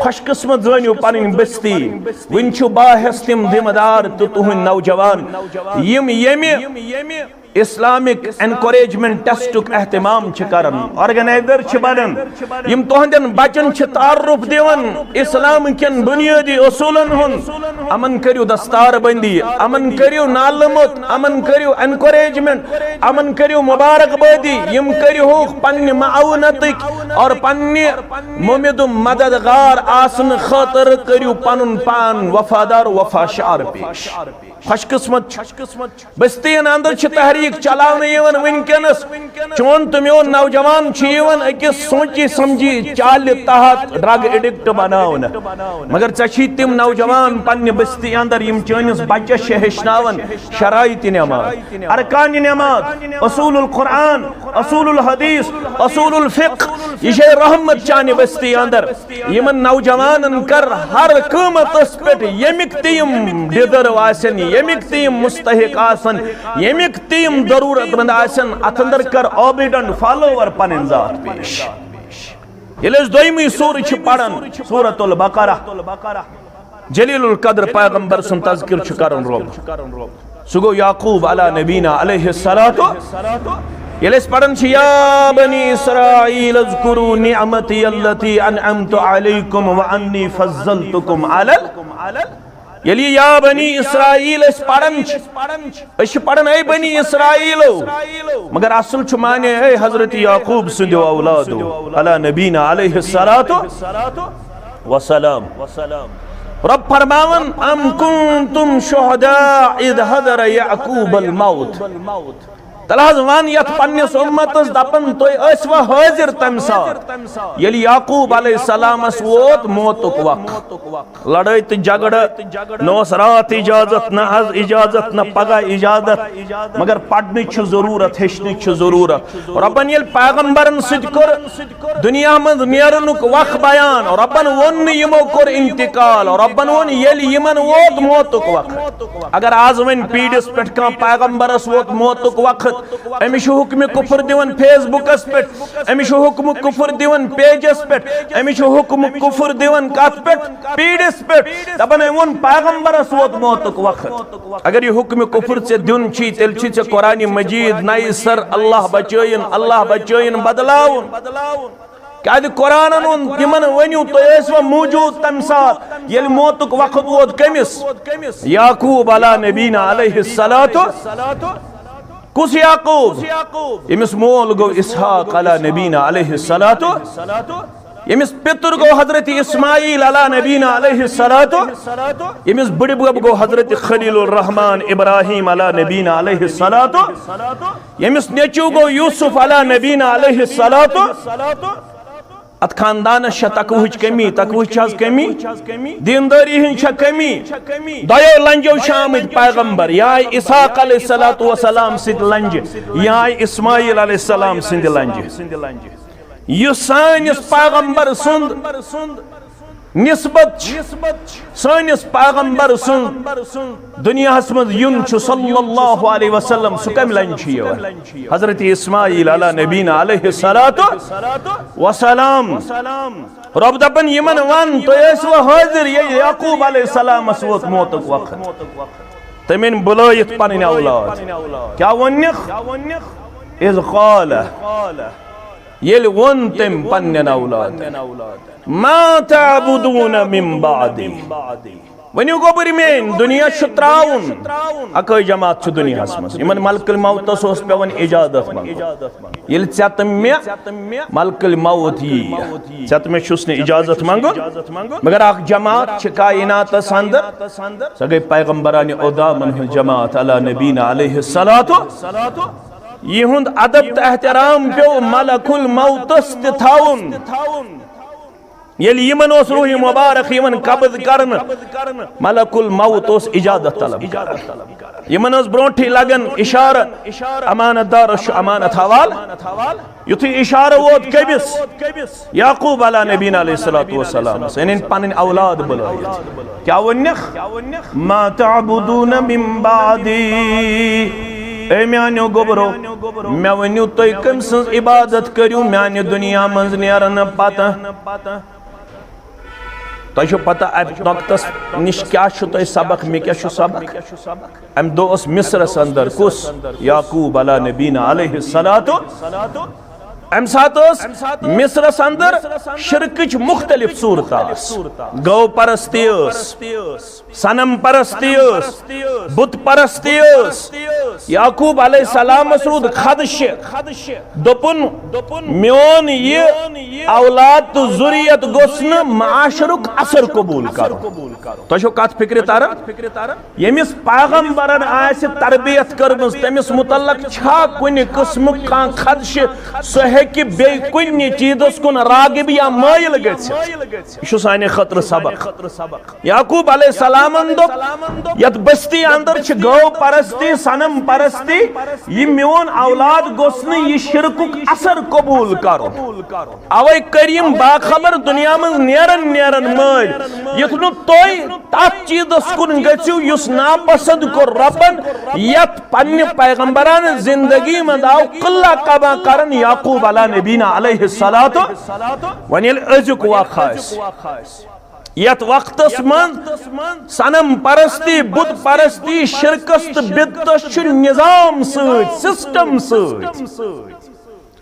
خوش قسمت زٲنِو پنٕنۍ بستی۔ وٕنہِ چھِو باہس تِم ذمہٕ دار تہٕ تُہٕنٛدۍ نوجوان، یِم ییٚمہِ اسلامک انکریجمنٹ ٹیسٹُک اہتمام چھِ کران، آرگنائزر چھِ بنان، یِم تُہنٛدٮ۪ن بچن چھِ تعارف دِوان اسلام کٮ۪ن بنیٲدی اصوٗلن ہُنٛد۔ یِمن کٔرِو دستار بندی، یِمن کٔرِو نالہٕ موٚت، یِمن کٔرِو انکریجمنٹ، یِمن کٔرِو مبارکبادی، یِم کٔرِہوکھ پننہِ معاونتٕکۍ اور پننہِ ممد و مددگار آسنہٕ خٲطرٕ کٔرِو پنُن پان وفادار وفا شعار پیش۔ خوش قسمت چھُ۔ بستین اندر چھِ تحریک چلاونہٕ یِوان وٕنکیٚنس۔ چون تہٕ میون نوجوان چھُ یِوان أکِس سوچی سمجھی چالہِ تحت ڈرگ ایڈکٹ بناونہٕ۔ مگر ژےٚ چھی تِم نوجوان پننہِ بستی اندر، یِم چٲنِس بچس چھِ ہیٚچھناوان شرائط نماز، ارکان نماز، اصول القرآن، اصول الحدیث، اصول الفقہ، یہِ چھے رحمت چانہِ بستی اندر۔ یِمن نوجوانن کر ہر قۭمتس پٮ۪ٹھ، ییٚمِکۍ تہِ یِم دِدر آسن، ییٚمِکۍ تہِ یِم مستحق آسن، ییٚمِکۍ تہِ یِم ضروٗرت مند آسن، اتھ اندر کر عابد اینڈ فالوور پنٕنۍ ذات پیش۔ ییٚلہِ أسۍ دوٚیمٕے سورٕ چھِ پران، سورۃ البقرہ، جلیل القدر پیغمبر سُنٛد تذکر چھُ کران رب۔ سُہ گوٚو یعقوب علی نبینا علیہ الصلوۃ۔ ییٚلہِ أسۍ پران چھِ، یا بنی اسرائیل اذکروا نعمتی التی انعمت علیکم وانی فضلتکم علی ال-، ییٚلہِ یہِ یا بنی اسرائیل أسۍ پران چھِ، أسۍ چھِ پران، اے بنی اسرائیلو، مگر اصل چھُ معنی، اے حضرت یعقوب سٕنٛدیو اولادو، علی نبینا علیہ الصلوۃ وسلام۔ رب فرماوان، ام کنتم شہداء اذ حضر یعقوب الموت۔ تیٚلہِ حض ون یتھ پننِس امتس، دپان، تُہۍ ٲسوا حٲضِر تمہِ ساتہٕ، ییٚلہِ یعقوب علیہ السلامس ووت موتُک وقت؟ لڑٲے تہٕ جھگڑٕ، نہ اوس راتھ اجازت، نہ از اجازت، نہ پگاہ اجازت، مگر پرنٕچ چھِ ضروٗرت، ہیٚچھنٕچ چھِ ضروٗرت۔ رۄبن ییٚلہِ پیغمبرن سۭتۍ کوٚر دُنیا منٛز نیرنُک وق بیان، رۄبن ووٚن نہٕ یِمو کوٚر انتقال، رۄبن ووٚن ییٚلہِ یِمن ووت موتُک وقت۔ اگر از وۄنۍ پیٖڈِس پٮ۪ٹھ کانٛہہ پیغمبرس ووت موتُک وقت، أمِس چھُ حُکمِ کُفر دِوان فیس بُکس پٮ۪ٹھ، أمِس چھُ حُکمِ کُفر دِوان پیجس پٮ۪ٹھ، أمِس چھُ حُکمِ کُفر دِوان کتھ پٮ۪ٹھ؟ پیٖڈِس پٮ۪ٹھ۔ دپان، أمۍ ووٚن پیغمبرس ووت موتُک وقت۔ اگر یہِ حُکمِ کُفر ژےٚ دیُن چھی، تیٚلہِ چھی ژےٚ قرآنِ مجیٖد نَیہِ سر اللہ بچٲیِن، اللہ بچٲیِن بدلاوُن۔ کیازِ قرآنن ووٚن تِمن، ؤنِو تُہۍ ٲسوا موجود تمہِ ساتہٕ ییٚلہِ موتُک وقت ووت کٔمِس؟ یعقوب علی نبینا علیہ الصلوۃ۔ کُس یعقوب؟ ییٚمِس مول گوٚو اسحاق علی نبینا علیہ الصلوۃ۔ ییٚمِس پِتُر گوٚو حضرت اسماعیل علی نبینا علیہ الصلوۃ۔ ییٚمِس بٕڈِ بب گوٚو حضرت خلیل الرحمان ابراہیم علی نبینا علیہ الصلوۃ۔ ییٚمِس نیٚچو گوٚو یوسف علی نبینا علیہ الصلوۃ۔ اتھ خاندانس چھےٚ تقوہٕچ کمی، تقوہٕچ چھےٚ حظ کمی، دیندٲری ہٕنٛز چھےٚ کمی۔ دۄیو لنجو چھِ آمٕتۍ پیغمبر، یا آیہِ اسحاق علیہ الصلوۃ والسلام سٕنٛدِ لنجہِ، یا آیہِ اسماعیل علیہ السلام سٕنٛدِ لنجہِ۔ یُس سٲنِس پیغمبر سُنٛد نسبت چھِ، سٲنِس پیغمبر سُنٛد دُنیاہس منٛز یُن چھُ صلی اللہ علیہ وسلم، سُہ کمہِ لنجہِ چھُ یِوان؟ حضرت اسماعیل علی نبینا علیہ الصلوۃ والسلام۔ رب دپان، یِمن ون، تُہۍ ٲسوا حٲضِر ییٚلہِ یعقوب علیہ السلامس ووت موتُک وقت؟ تٔمۍ أنۍ بُلٲیِتھ پنٕنۍ اولاد۔ کیٛاہ ووٚننکھ؟ اذ قال، ییٚلہِ ووٚن تٔمۍ پننٮ۪ن اولادن، ما تعبدون من بعدی۔ ؤنِو گوٚبُر میٲنۍ، دُنیا چھُ ترٛاوُن۔ اکٲے جماعت چھُ دُنیاہس منٛز۔ یِمن ملک الموتس اوس پٮ۪وان اجازت منٛگُن۔ ییٚلہِ ژےٚ تہٕ مےٚ ملک الموت یی، ژےٚ تہٕ مےٚ چھُس نہٕ اجازت منٛگُن، مگر اکھ جماعت چھِ کائناتس اندر، سۄ گٔے پیغمبرانِ اودامن ہٕنٛز جماعت علی نبینا علیہ الصلوۃ۔ یِہُنٛد ادب تہٕ احترام پیوٚو ملک الموتس تہِ تھاوُن۔ ییٚلہِ یِمن اوس روحِ مبارک یِوان قبض کرنہٕ، ملک الموت اوس اجازت طلب کران۔ یِمن ٲس برونٹھٕے لگان اشارٕ، امانت دارس چھُ امانت حوالہٕ۔ یُتھُے اشارٕ ووت کٔمِس؟ یعقوب علی نبینا علیہ الصلوۃ والسلامس، یعنی پنٕنۍ اولاد بُلٲیِتھ۔ کیٛاہ ووٚننکھ؟ ما تعبدون من بعدی۔ اے میانیو گوٚبرو، مےٚ ؤنِو، تُہۍ کٔمۍ سٕنٛز عبادت کٔرِو میانہِ دُنیا منٛز نیرنہٕ پتہٕ؟ تۄہہِ چھو پتہ، امہِ نۄقطس نِش کیٛاہ چھُ تۄہہِ سبق، مےٚ کیٛاہ چھُ سبق؟ امہِ دۄہ اوس مصرس اندر کُس؟ یعقوب علی نبینا علیہ الصلوۃ۔ امہِ ساتہٕ ٲس مصرس اندر شرکٕچ مختلف صورتہٕ آسہٕ۔ گٲو پرستی ٲس، صنم پرستی ٲس، بت پرستی ٲس۔ یعقوب علیہ السلامس روٗد خدشہِ۔ دوٚپُن، میون یہِ اولاد تہٕ ذُریت گوٚژھ نہٕ معاشرُک اثر قبوٗل کرُن۔ تۄہہِ چھو کتھ فکرِ تران؟ ییٚمِس پیغمبرن آسہِ تربیت کٔرمٕژ، تٔمِس متعلق چھا کُنہِ قٕسمُک کانٛہہ خدشہٕ؟ سُہ ہیٚکہِ بیٚیہِ کُنہِ چیٖزس کُن راغب یا مٲیِل گٔژھِتھ۔ یہِ چھُ سانہِ خٲطرٕ سبق۔ یعقوب علیہ السلامن دوٚپ، یتھ بستی اندر چھِ گٲو پرستی، صنم پرستی، یہِ میون اولاد گوٚژھ نہٕ یہِ شرکُک اثر قبول کرُن۔ اوے کٔرۍ یِم باخبر دُنیا منٛز نیرن نیرن مٲلۍ، یُتھ نہٕ تُہۍ تتھ چیٖزس کُن گٔژھِو یُس ناپسند کوٚر رۄبن، یتھ پننہِ پیغمبرانہٕ زندگی منٛز آو قلعہ قبا کرن یعقوب علیٰ نبینا علیہ الصلوۃ۔ وۄنۍ ییٚلہِ أزیُک وق آسہِ، یتھ وقتس منٛز صنم پرستی، بت پرستی، شرکس تہٕ بدتس چھُ نظام سۭتۍ، سسٹم سۭتۍ۔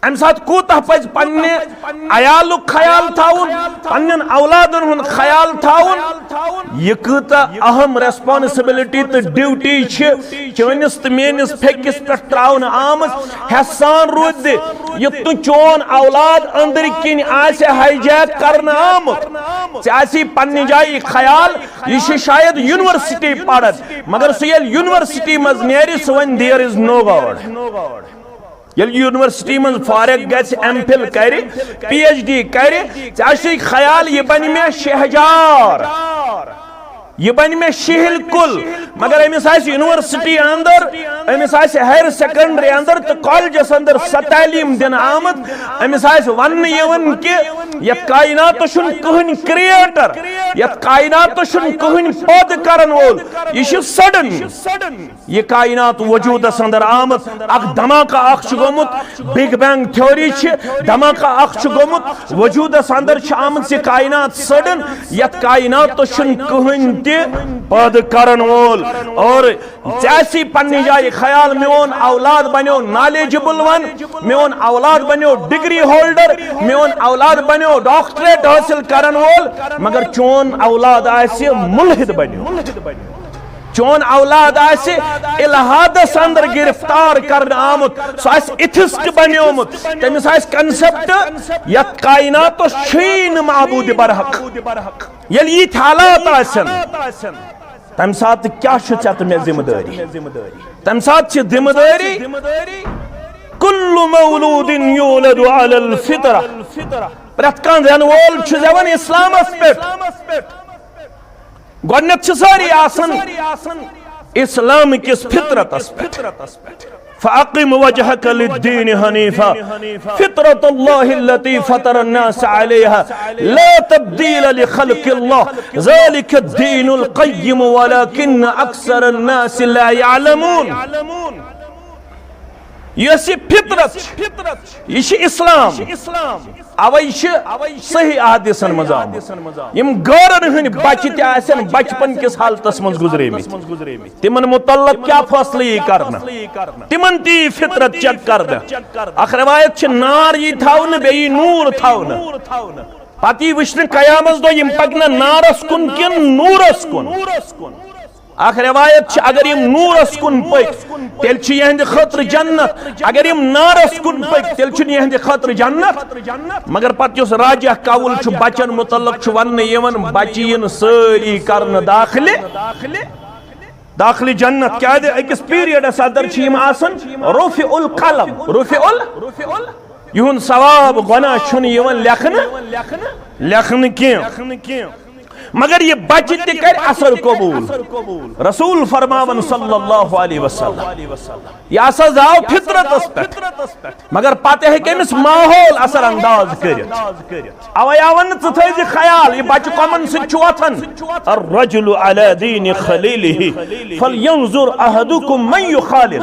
امہِ ساتہٕ کوٗتاہ پزِ پننہِ عیالُک خیال تھاوُن، پننٮ۪ن اولادن ہُنٛد خیال تھاوُن؟ یہِ کۭژاہ اہم ریسپانسبلٹی تہٕ ڈیوٹی چھِ چٲنِس تہٕ میٲنِس پھیٚکِس پٮ۪ٹھ تراونہٕ آمٕژ۔ ہٮ۪س سان روٗدِ، یُتھ نہٕ چون اولاد أنٛدرۍ کِنۍ آسہِ ہائی جیک کرنہٕ آمُت۔ ژےٚ آسی پننہِ جایہِ خیال، یہِ چھُ شاید یونیورسٹی پران، مگر سُہ ییٚلہِ یونیورسٹی منٛز نیرِ، سُہ وَنہِ there is no God۔ ییٚلہِ یونیورسٹی منٛز فارغ گژھِ، ایم فل کرِ، پی ایچ ڈی کرِ، ژےٚ آسی خیال، یہِ بنہِ مےٚ شہجار، یہِ بنہِ مےٚ شِہِل کُل۔ مگر أمِس آسہِ یونیورسٹی اندر، أمِس آسہِ ہایر سیکنڈری اندر تہٕ کالجس اندر سۄ تعلیٖم دِنہٕ آمٕژ، أمِس آسہِ وننہٕ یِوان کہِ یتھ کائناتس چھُنہٕ کٕہٕنۍ کریٹر، یتھ کائناتس چھُنہٕ کٕہٕنۍ پٲدٕ کرن وول، یہِ چھُ سڈن۔ یہِ کائنات وجودس اندر آمٕژ، اکھ دھماکہ اکھ چھُ گوٚمُت، بگ بینگ تھیوری چھِ، دھماکہ اکھ چھُ گوٚمُت، وجودس اندر چھِ آمٕژ یہِ کائنات سڈن، یتھ کائناتس چھُنہٕ کٕہٕنۍ تہِ پٲدٕ کرن وول۔ اور ژےٚ آسی پننہِ جایہِ خیال، میون اولاد بنیو نالیجبل ون، میون اولاد بنیو ڈگری ہولڈر، میون اولاد بنیو ڈاکٹریٹ حٲصِل کرن وول، مگر چون اولاد آسہِ ملحد بنیو۔ چون اولاد آسہِ الحادس اندر گرفتار کرنہٕ آمُت، سُہ آسہِ ایتھسٹ بنیومُت، تٔمِس آسہِ کنسپٹ یتھ کائناتس چھُے نہٕ معبود برحق۔ ییٚلہِ یِتھۍ حالات آسن، تمہِ ساتہٕ کیٛاہ چھُ ژےٚ تہٕ مےٚ ذمہٕ دٲری؟ تمہِ ساتہٕ چھِ ذمہٕ دٲری، کل مولود یولد علی الفطرہ، پرٛٮ۪تھ کانٛہہ زٮ۪نہٕ وول چھُ زٮ۪وان اسلامس پٮ۪ٹھ۔ گۄڈٕنٮ۪تھ چھِ سٲری آسان اسلام کِس فطرتس پٮ۪ٹھ۔ فأقم وجهك للدين حنيفا فطرة الله التي فطر الناس عليها لا تبديل لخلق الله ذلك الدين القيم ولكن أكثر الناس لا يعلمون۔ یۄس یہِ فطرت چھِ، یہِ چھِ اسلام۔ اوے چھِ صحیح احادیثن منٛز آمُت، یِم غٲرن ہٕنٛدۍ بچہِ تہِ آسن بچپن کِس حالتس منٛز گُزریمٕتۍ، تِمن متعلق کیٛاہ فٲصلہٕ یی کرنہٕ؟ تِمن تہِ یی فطرت چیک کرنہٕ۔ اکھ روایت چھِ، نار یی تھاونہٕ، بیٚیہِ یی نوٗر تھاونہٕ۔ پتہٕ یی وٕچھنہٕ قیامس دۄہ یِم پکنہ نارس کُن کِنہٕ نوٗرس کُن۔ اکھ روایت چھِ، اگر یِم نوٗرس کُن پٔکۍ، تیٚلہِ چھِ یِہنٛدِ خٲطرٕ جنت، اگر یِم نارس کُن پٔکۍ، تیٚلہِ چھُنہٕ یِہنٛدِ خٲطرٕ جنت۔ مگر پتہٕ یُس راجح قول چھُ بچن متعلق چھُ وننہٕ یِوان، بچہِ یِن سٲری کرنہٕ داخلہِ، داخلہِ جنت۔ کیازِ؟ أکِس پیریڈس اندر چھِ یِم آسان رفع القلم، رفع ال-، یِہُنٛد ثواب گۄناہ چھُنہٕ یِوان لیکھنہٕ، لیکھنہٕ کینٛہہ۔ مگر یہِ بچہِ تہِ کرِ اثر قبول۔ رسول فرماوان صلی اللہ علیہ وسلم، یہِ ہسا زاو فطرتس پٮ۪ٹھ، مگر پتہٕ ہیٚکہِ أمِس ماحول اثر انداز کٔرِتھ۔ اوے آو وننہٕ، ژٕ تھٲیزِ خیال، یہِ بچہِ کۄمن سۭتۍ چھُ وۄتھان۔ الرجل على دين خليله فلينظر أحدكم من يخالل۔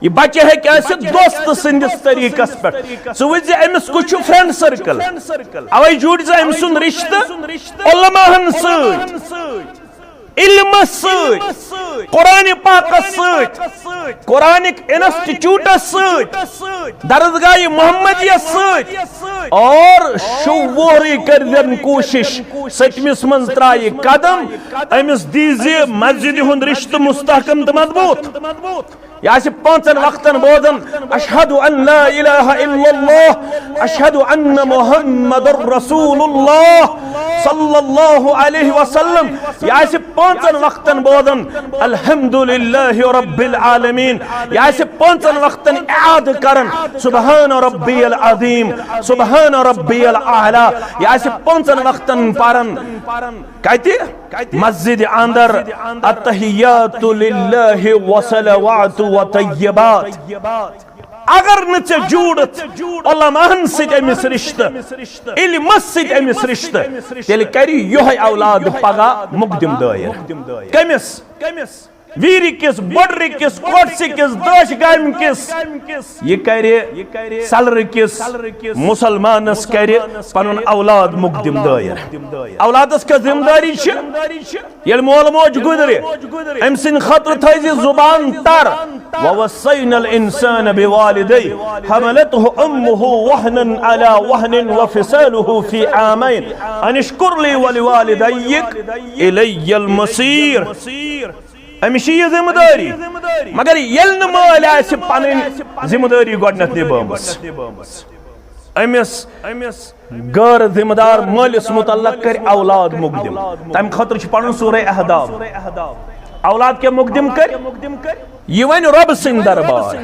یہِ بچہِ ہیٚکہِ ٲسِتھ دوست سٕنٛدِس طریٖقس پٮ۪ٹھ۔ ژٕ وٕچھ زِ أمِس کُس چھُ فرینڈ سرکل۔ اوے جوڑ زِ أمۍ سُنٛد رشتہٕ علماہن سۭتۍ، علمس سۭتۍ، قرآن پاکس سۭتۍ، قرآنک انسٹیٹیوٹس سۭتۍ، درسگاہ محمدیس سۭتۍ۔ اور شووری کٔرزٮ۪ن کوٗشش، سٔتمِس منٛز ترایہِ قدم، أمِس دیزِ مسجدِ ہُنٛد رشتہٕ مستحکم تہٕ مضبوط۔ یہِ آسہِ پانٛژن وقتن بوزان، اشہد ان لا الہ الا اللہ، اشہد ان محمد رسول اللہ۔ صلی اللہ علیہ وسلم، یہِ آسہِ پانٛژن وقتن بوزان الحمدللہ رب العالمین، یہِ آسہِ پانٛژن وقتن اعادٕ کران سبحان ربی العظیم، سبحان ربی الاعلی، یہِ آسہِ پانٛژن وقتن پران۔ کتہِ؟ مسجد اندر، التحیات للہ وصلوات وطیبات۔ اگر نہٕ ژےٚ جوڑتھ علماہن سۭتۍ أمِس رشتہٕ، علمس سۭتۍ أمِس رشتہٕ، تیٚلہِ کرِ یِہوٚے اولاد پگاہ مقدم دٲیر۔ کٔمِس؟ ویٖرِ کِس، بۄڈرِ کِس، کوٹسہِ کِس، دٲچھ گامہِ کِس۔ یہِ کرِ سلرٕ کِس مسلمانس کرِ پنُن اولاد مقدم دٲیر۔ اولادس کیٛاہ ذمہٕ دٲری چھِ؟ ییٚلہِ مول موج گُزرِ، أمۍ سٕنٛدِ خٲطرٕ تھٲیزِ زُبان تر۔ وَوَصَّيْنَا الْإِنسَانَ بِوَالِدَيْهِ حَمَلَتْهُ أُمُّهُ وَهْنًا عَلَى وَهْنٍ وَفِصَالُهُ فِي عَامَيْنِ أَنِ اشْكُرْ لِي وَلِوَالِدَيْكَ إِلَيَّ الْمَصِيرُ۔ أمِس چھِ یہِ ذمہٕ دٲری، مگر ییٚلہِ نہٕ مٲلۍ آسہِ پنٕنۍ ذمہٕ دٲری گۄڈٕنٮ۪تھ نِبھٲومٕژ، أمِس غٲر ذمہ دار مٲلِس متعلق کرِ اولاد مقدم۔ تمہِ خٲطرٕ چھُ پرُن سورہ احزاب۔ اولاد کیٛاہ مقدم کرِ؟ یہِ وَنہِ رۄب سٕنٛدِ دربار۔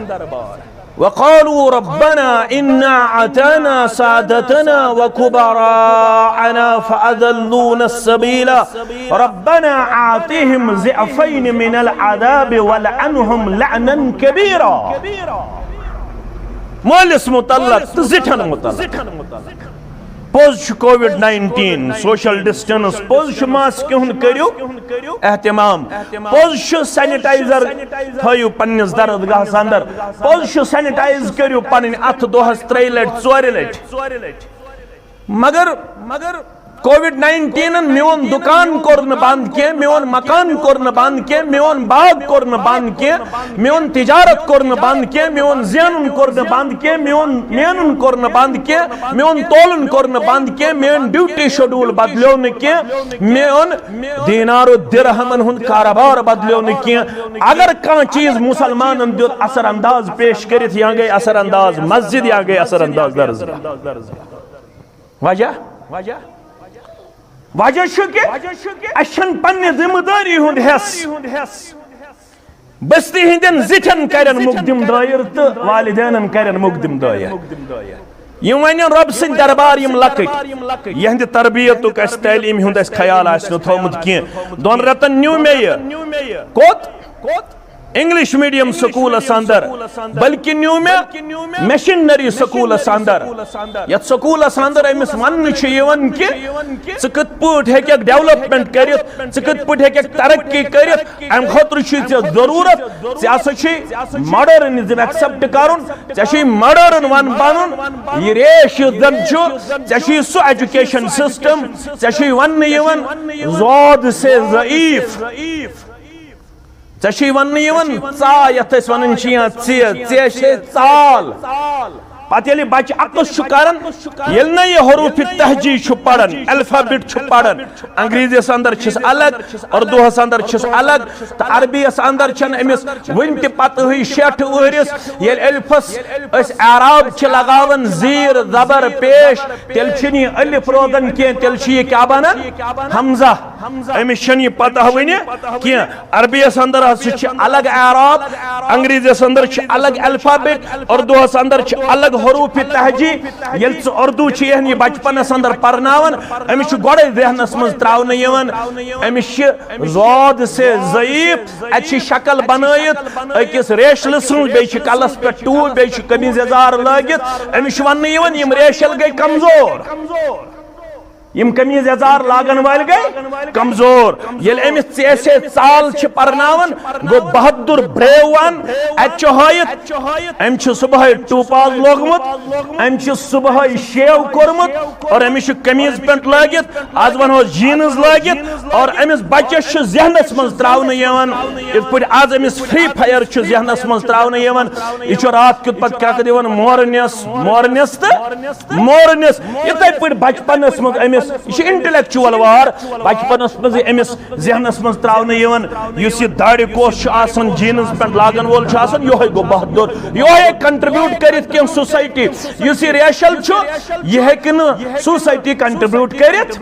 وقالوا ربنا إنا أطعنا سادتنا وكبراءنا فأضلونا السبيلا ربنا آتهم ضعفين من العذاب والعنهم لعنا كبيرا۔ مٲلِس متعلق تہٕ زِٹھٮ۪ن متعلق۔ پوٚز چھُ کووِڈ ناینٹیٖن، سوشل ڈسٹنس، پوٚز چھُ ماسکہِ ہُنٛد کٔرِو اہتمام، پوٚز چھُ سینیٹائزر تھٲیِو پننِس درسگاہس اندر، پوٚز چھُ سینیٹائز کٔرِو پنٕنۍ اتھٕ دۄہس ترٛیہِ لٹہِ، ژورِ لٹہِ۔ مگر، مگر کووِڈ ناینٹیٖنن میون دُکان کوٚر نہٕ بنٛد کینٛہہ، میون مکان کوٚر نہٕ بنٛد کینٛہہ، میون باغ کوٚر نہٕ بنٛد کینٛہہ، میون تجارت کوٚر نہٕ بنٛد کینٛہہ، میون زینُن کوٚر نہٕ بنٛد کینٛہہ، میون مینُن کوٚر نہٕ بنٛد کینٛہہ، میون تولُن کوٚر نہٕ بنٛد کینٛہہ، میٲنۍ ڈیوٹی شیڈول بدلیو نہٕ کینٛہہ، میون دینار و درہمن ہُنٛد کارٕبار بدلیو نہٕ کینٛہہ۔ اگر کانٛہہ چیٖز مسلمانن دیُت اثر انداز پیش کٔرِتھ، یا گٔے اثر انداز مسجد، یا گٔے اثر انداز درسگاہ۔ وجہ؟ وجہ چھُ کہِ اَسہِ چھَنہٕ پننہِ ذمہٕ دٲری ہُنٛد حٮ۪س۔ بستی ہٕنٛدٮ۪ن زِٹھٮ۪ن کرن مقدم دٲیر تہٕ والدینن کرن مقدم دٲیر۔ یِم وَنن رۄب سٕنٛدۍ دربار، یِم لۄکٕٹۍ، یِہنٛدِ تربیتُک اَسہِ، تعلیٖم ہُنٛد اَسہِ خیال آسہِ نہٕ تھوٚومُت کینٛہہ۔ دۄن رٮ۪تن نیوٗ مےٚ یہِ۔ کوٚت؟ انگلش میڈیم سکولس اندر، بلکہ نیو مےٚ مشنری سکولس اندر۔ یتھ سکولس اندر أمِس وننہٕ چھُ یِوان کہِ ژٕ کِتھ پٲٹھۍ ہیٚککھ ڈیولپمنٹ کٔرِتھ، ژٕ کِتھ پٲٹھۍ ہیٚککھ ترقی کٔرِتھ، امہِ خٲطرٕ چھُے ژےٚ ضروٗرت، ژےٚ ہسا چھُے ماڈرنزم ایکسپٹ کرُن، ژےٚ چھُے ماڈرن ون بنُن۔ یہِ ریش یُس زن چھُ، ژےٚ چھُے سُہ ایجوکیشن سسٹم، ژےٚ چھُے وننہٕ یِوان زود سے ضعیف۔ ژےٚ چھُے وننہٕ یِوان ژا، یتھ أسۍ ونان چھِ یا ژِ، ژےٚ چھے ژال۔ پتہٕ ییٚلہِ بچہِ عکس چھُ کران، ییٚلہِ نہٕ یہِ حروف تہجی چھُ پران، الفابیٹ چھُ پران، انگریزیس اندر چھِس الگ، اردوہس اندر چھِس الگ، تہٕ عربیس اندر چھنہٕ أمِس وُنہِ تہِ پتہٕے شیٹھ وُہرِس۔ ییٚلہِ الفس أسۍ اعراب چھِ لگاوان زیر زبر پیش، تیٚلہِ چھُنہٕ یہِ الف روزان کینٛہہ، تیٚلہِ چھُ یہِ کیٛاہ بنان؟ ہمزہ۔ أمِس چھنہٕ یہِ پتہ وُنہِ کینٛہہ۔ عربیس اندر ہسا چھِ الگ اعراب، انگریزیس اندر چھِ الگ الفابیٹ، اردوہس اندر چھِ الگ حروف تہجی۔ ییٚلہِ ژٕ اردو چھِ یِہن یہِ بچپنس اندر پرناوان، أمِس چھُ گۄڈے ذہنس منٛز تراونہٕ یِوان، أمِس چھِ زود سے ضعیف، اتہِ چھِ شکل بنٲیِتھ أکِس ریشلہٕ سٕنٛز، بیٚیہِ چھِ کلس پٮ۪ٹھ ٹوٗپۍ، بیٚیہِ چھُ قمیٖض یزار لٲگِتھ، أمِس چھُ وننہٕ یِوان یِم ریشل گٔے کمزور۔ یِم قمیٖض یزار لاگن وٲلۍ گٔے کمزور۔ ییٚلہِ أمِس ژےٚ سے ژال چھِ پرناوان، گوٚو بہادُر، brave one، اَتہِ چھُ ہٲیِتھ، أمۍ چھُ صُبحٲے ٹوٗپاز لوگمُت، أمۍ چھُ صُبحٲے شیو کوٚرمُت اور أمِس چھُ قمیٖض پینٹ لٲگِتھ، از ونہوس جینز لٲگِتھ، اور أمِس بچس چھُ ذہنس منٛز تراونہٕ یِوان، یِتھ پٲٹھۍ از أمِس Free Fire چھُ ذہنس منٛز تراونہٕ یِوان، یہِ چھُ راتھ کیُتھ پتہٕ کیٛاہ کٔرِتھ یِوان، مورنِس، مورنِس تہٕ مورنِس۔ یِتھے پٲٹھۍ بچپنس منٛز أمِس یہِ چھُ انٹلیکچوئل وار۔ بچپنس منٛز أمِس ذہنس منٛز تراونہٕ یِوان، یُس یہِ داڑِ کوس چھُ آسان، جینز پینٹ لاگن وول چھُ آسان، یِہوٚے گوٚو بہادُر، یِہوٚے کنٹریبیوٹ کٔرِتھ کینٛہہ سوسایٹی۔ یُس یہِ ریشل چھُ، یہِ ہیٚکہِ نہٕ سوسایٹی کنٹریبیوٹ کٔرِتھ۔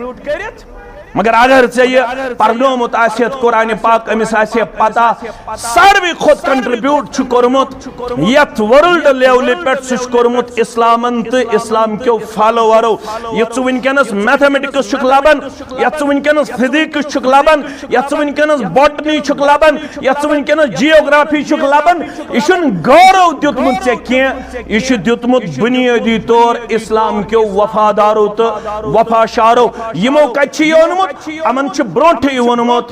مگر اگر ژےٚ یہِ پرنومُت آسہِ ہتھ قرآن پاک، أمِس آسہِ ہے پتہ، ساروی کھۄتہٕ کنٹریبیوٹ چھُ کوٚرمُت یتھ ورلڈ لیولہِ پٮ۪ٹھ، سُہ چھُ کوٚرمُت اسلامن تہٕ اسلام کیو فالوورو۔ یہِ ژٕ وٕنکیٚنس میتھمیٹکس چھُکھ لبان، یتھ ژٕ وٕنکیٚنس فزکس چھُکھ لبان، یتھ ژٕ وٕنکیٚنس باٹنی چھُکھ لبان، یتھ ژٕ وٕنکیٚنس جیوگرافی چھُکھ لبان، یہِ چھُنہٕ گورو دیُتمُت ژےٚ کینٛہہ، یہِ چھُ دیُتمُت بُنیٲدی طور اسلام کیو وفادارو تہٕ وفاشارو۔ یِمو کتہِ چھُ یہِ اوٚنمُت؟ یِمن چھُ برونٹھٕے ووٚنمُت۔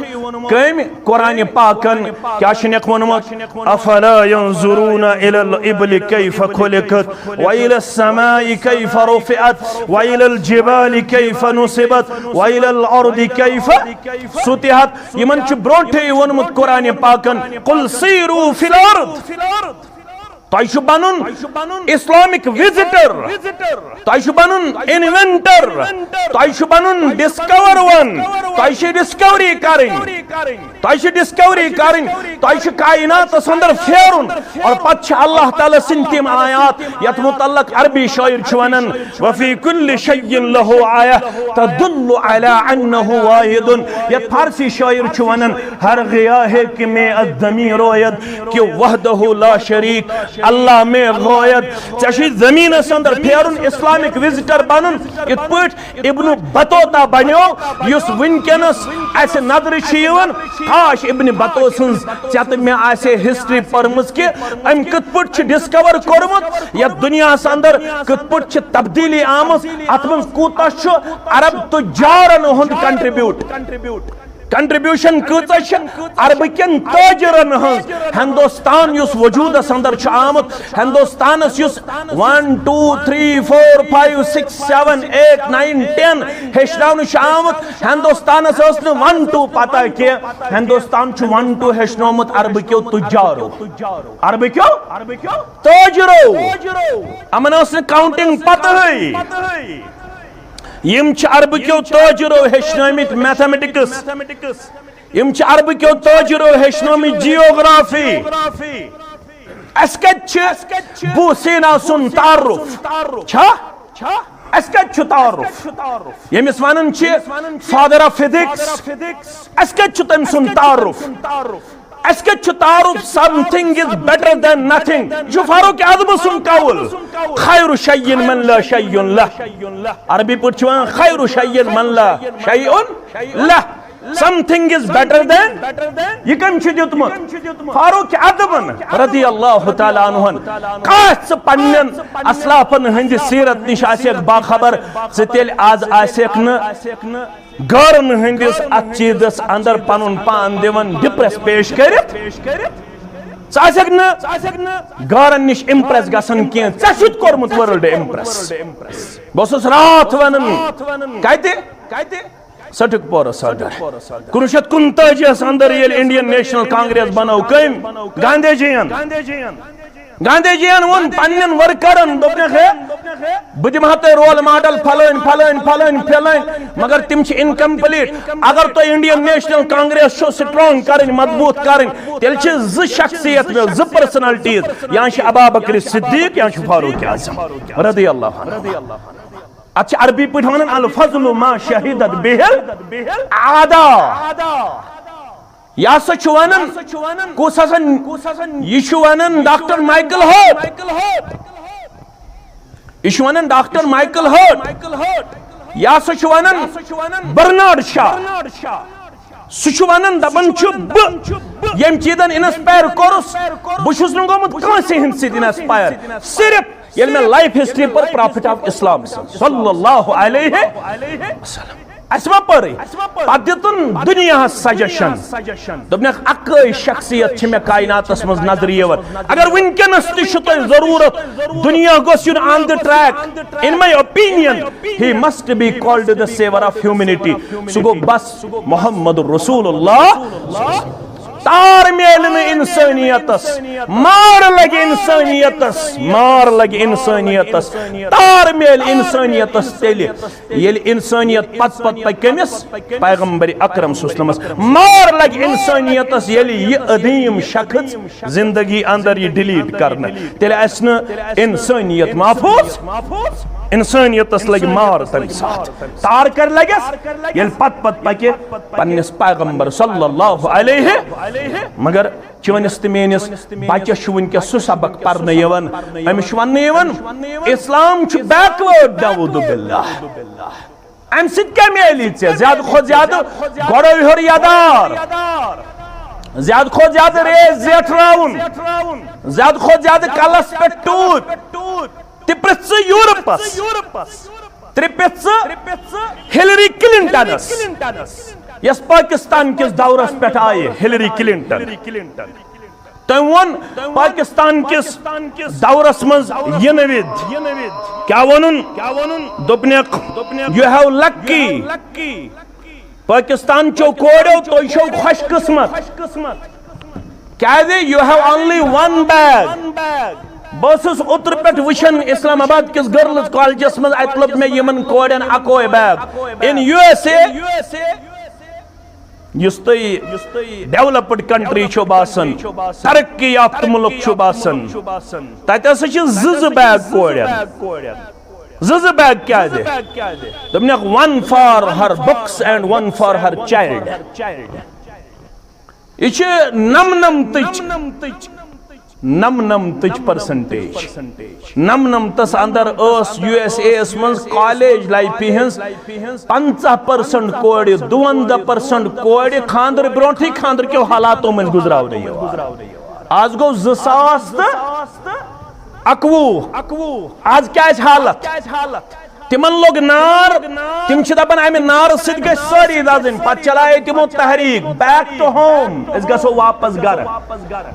کٔمۍ؟ قرآن پاکن۔ کیٛاہ چھُنکھ ووٚنمُت؟ افلا ينظرون الى الابل كيف خلقت والى السماء كيف رفعت والى الجبال كيف نصبت والى الارض كيف سطحت۔ یِمن چھُ برونٹھٕے ووٚنمُت قرآن پاکن، قل سیروا فی الارض۔ تۄہہِ چھُ بنُن اسلامک وزٹر، تۄہہِ چھُ بنُن انوینٹر، تۄہہِ چھُ بنُن ڈسکور ون، تۄہہِ چھِ ڈسکوری کرٕنۍ، تۄہہِ چھِ ڈسکوری کرٕنۍ، تۄہہِ چھُ کائناتس اندر پھیرُن۔ اور پتہٕ چھِ اللہ تعالیٰ سٕنٛدۍ تِم آیات یتھ متعلق عربی شٲعر چھُ ونان، وفی کل شیء لہ آیہ تدل علی انہ واحد، یتھ فارسی شٲعر چھُ ونان، ہر گیا ہے کہ میں از زمین روید کہ وحدہ لا شریک اللہ میں غوید۔ ژےٚ چھُے زمینس اندر پھیرُن، اسلامک وزٹر بنُن، یتھ پٲٹھۍ ابن بطوطہ بنیو، یُس وٕنکیٚنس اسہِ نظرِ چھُ یِوان۔ کاش ابن بطوطہ سٕنٛز ژےٚ تہٕ مےٚ آسہِ ہے ہسٹری پٔرمٕژ کہِ أمۍ کِتھ پٲٹھۍ چھُ ڈسکور کوٚرمُت یتھ دُنیاہس اندر، کِتھ پٲٹھۍ چھِ تبدیلی آمٕژ، اتھ منٛز کوٗتاہ چھُ عرب تجارن ہُنٛد کنٹریبیوٹ۔ کنٹریبیوشن کۭژاہ چھِ عربہٕ کٮ۪ن تاجرن ہٕنٛز؟ ہندوستان یُس وجودس اندر چھُ آمُت، ہندوستانس یُس one two three four five six seven eight nine ten ہیٚچھناونہٕ چھُ آمُت، ہندوستانس ٲس نہٕ ون ٹو پتہ کینٛہہ۔ ہندوستان چھُ ون ٹو ہیٚچھنومُت عربہٕ کیو تجارو، عربہٕ کیو تاجرو۔ یِمن ٲس نہٕ کاؤنٹنگ پتہٕے۔ یِم چھِ عربہٕ کیو تاجرو ہیٚچھنٲمٕتۍ میتھمیٹکس، یِم چھِ عربہٕ کیو تاجرو ہیٚچھنٲمٕتۍ جیوگرافی۔ اَسہِ کَتہِ چھِ بوسینا سُنٛد تعارُف؟ چھا؟ اَسہِ کَتہِ چھُ تعارُف؟ ییٚمِس وَنان چھِ فادر آف فزکس، اَسہِ کَتہِ چھُ تٔمۍ سُنٛد تعارُف؟ اَسہِ کَتہِ چھُ تعارُف؟ Something is better than nothing۔ یہِ چھُ فاروق اعظم سُنٛد قول۔ خیر شیء من لا شیء لہ۔ عربی پٲٹھۍ چھِ وَنان خیر شیء من لا شیء لہ۔ Something is better than۔ یہِ کٔمۍ چھُ دیُتمُت؟ فاروق اعظمن رضی اللہ تعالیٰ عنہن۔ کاش ژٕ پننٮ۪ن اسلافن ہٕنٛدِ سیرت نِش آسکھ باخبر، ژٕ تیٚلہِ آز آسکھ نہٕ گارن ہٕنٛدِس اتھ چیٖزس اندر پنُن پان دِوان ڈپریس پیش کٔرِتھ۔ ژٕ آسکھ نہٕ گارن نِش امپریس گژھان کینٛہہ۔ ژےٚ چھُتھ کوٚرمُت ورلڈ امپریس۔ بہٕ اوسُس راتھ ونان، کتہِ؟ سٹک پورس اندر۔ کُنوُہ شیٚتھ کُنتٲجی ہس اندر ییٚلہِ انڈین نیشنل کانگریس بنٲو، کٔمۍ؟ گاندھی جین۔ گاندھی جی ین ووٚن پننٮ۪ن ورکرن، دوٚپنکھ، ہے، بہٕ دِمہٕ ہا تۄہہِ رول ماڈل فلٲنۍ، فلٲنۍ، فلٲنۍ، فلٲنۍ، مگر تِم چھِ انکمپلیٹ۔ اگر تۄہہِ انڈین نیشنل کانگریس چھو سٹرانگ کرٕنۍ، مضبوط کرٕنۍ، تیٚلہِ چھِ زٕ شخصیت مےٚ، زٕ پرسنلٹیز، یا چھِ ابابکر صدیق یا چھِ فاروق اعظم رضی اللہ عنہ۔ اتھ چھِ عربی پٲٹھۍ ونان الفضل ما شہدت بہل اعدا۔ یہِ ہسا چھُ ونان، کُس ہسا؟ یہِ چھُ ونان ڈاکٹر مائیکل ہارٹ۔ یہِ چھُ ونان ڈاکٹر مائیکل ہارٹ۔ یہِ ہسا چھُ ونان برنارڈ شاہ۔ سُہ چھُ ونان، دپان چھُ، بہٕ ییٚمہِ چیٖزن انسپائر کوٚرُس، بہٕ چھُس نہٕ گوٚمُت کٲنٛسہِ ہٕنٛدِ سۭتۍ انسپائر۔ صرف ییٚلہِ مےٚ life history per prophet of اسلام صلی اللہ علیہ وسلم۔ اسہِ ما پٔرٕے؟ پتہٕ دِتُن دُنیاہس سجیشن۔ دوٚپنکھ، اکٲے شخصیت چھِ مےٚ کائناتس منٛز نظرِ یِوان۔ اگر وٕنکیٚنس تہِ چھُ تۄہہِ ضروٗرت دُنیا گوٚژھ یُن on the track, in my opinion, he must be called the savior of humanity۔ سُہ گوٚو بس محمد رسول اللہ۔ تار میلہِ نہٕ انسانیتس، مار لگہِ انسانیتس، مار لگہِ انسانیتس، تار میلہِ انسانیتس تیٚلہِ، ییٚلہِ انسانیت پتہٕ پتہٕ پکہِ کٔمِس؟ پیغمبر اکرم صلی اللہ علیہ وسلمس۔ مار لگہِ انسانیتس، ییٚلہِ یہِ عظیم شخص زندگی اندر یہِ ڈیلیٹ کرنہٕ، تیٚلہِ آسہِ نہٕ انسانیت محفوظ۔ انسانیتس لگہِ مار تمہِ ساتہٕ۔ تار کر لگس؟ ییٚلہِ پتہٕ پتہٕ پکہِ پننِس پیغمبر صلی اللہ علیہ۔ مگر چٲنِس تہٕ میٲنِس بچس چھُ وٕنکیٚس سُہ سبق پرنہٕ یِوان، أمِس چھُ وننہٕ یِوان، اسلام چھُ بیکوٲرڈ، نعوذ باللہ۔ امہِ سۭتۍ کیٛاہ میلی ژےٚ؟ زیادٕ کھۄتہٕ زیادٕ گۄڈو ہیوٚر یدار، زیادٕ کھۄتہٕ زیادٕ ریس زیٹھراوُن، زیادٕ کھۄتہٕ زیادٕ کلس پٮ۪ٹھ ٹوٗپۍ۔ تہِ پرٛژھ ژٕ یورپس، تہِ پرٛژھ ژٕ ہلری کلنٹنس، یۄس پاکستان کِس دورس پٮ۪ٹھ آیہِ، ہلری کلنٹن۔ تٔمۍ ووٚن پاکستان کِس دورس منٛز یِنہٕ وِزِ، کیٛاہ ووٚنُن؟ دوٚپنکھ، "You have lucky۔ پاکستان چو کوریو، تُہۍ چھو خوش قسمت۔ کیٛازِ؟ You have only one bag۔" بہٕ اوسُس اوترٕ پٮ۪ٹھ وٕچھان اسلام آباد کِس گرلز کالجس منٛز، اتہِ لوٚب مےٚ یِمن کورٮ۪ن اکوے بیگ۔ In USA، یُس تُہۍ ڈیولپڈ کنٹری چھو باسان، ترقی یافتہٕ مُلک چھو باسان، تتہِ ہسا چھِ زٕ زٕ بیگ کورٮ۪ن۔ زٕ زٕ بیگ کیٛازِ؟ دوٚپنکھ، "One for her books and one for her child۔" یہِ چھِ نمنمتٕچ، نمنمتٕچ پرسنٹیج۔ نمنمتس اندر ٲس USA یس منٛز کالج لائفہِ ہٕنٛز پنژاہ پرسنٹ کورِ، دُوَنزاہ پرسنٹ کورِ خاندر برونٹھٕے خاندر کیو حالاتو مٔنٛزۍ گُزراونہٕ یِوان۔ آز گوٚو زٕ ساس تہٕ اکوُہ۔ آز کیٛاہ آسہِ حالت؟ تِمن لوٚگ نار، تِم چھِ دپان، "امہِ نارٕ سۭتۍ گژھِ سٲری دزٕنۍ۔" پتہٕ چلایے تِمو تحریک، "Back to home، أسۍ گژھو واپس گرٕ۔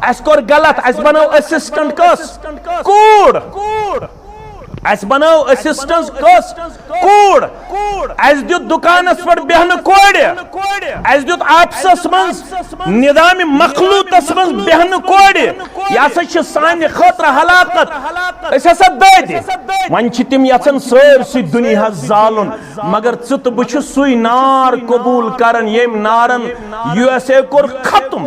اسہِ کوٚر غلط، اسہِ بنٲو اسسٹنٹ کٔژ؟ کوٗر۔ اسہِ بنٲو اسسٹنٹ کٔژ؟ کوٗر۔ اسہِ دیُت دُکانس پٮ۪ٹھ بیہنہٕ کورِ۔ اسہِ دیُت آفسس منٛز نظام مخلوطس منٛز بیہنہٕ کورِ۔ یہِ ہسا چھِ سانہِ خٲطرٕ ہلاکت۔ أسۍ ہسا دٲدِ۔" وۄنۍ چھِ تِم یژھان سٲرسٕے دُنیاہس زالُن، مگر ژٕ تہٕ بہٕ چھِ سُے نار قبول کران، ییٚمۍ نارن USA کوٚر ختم،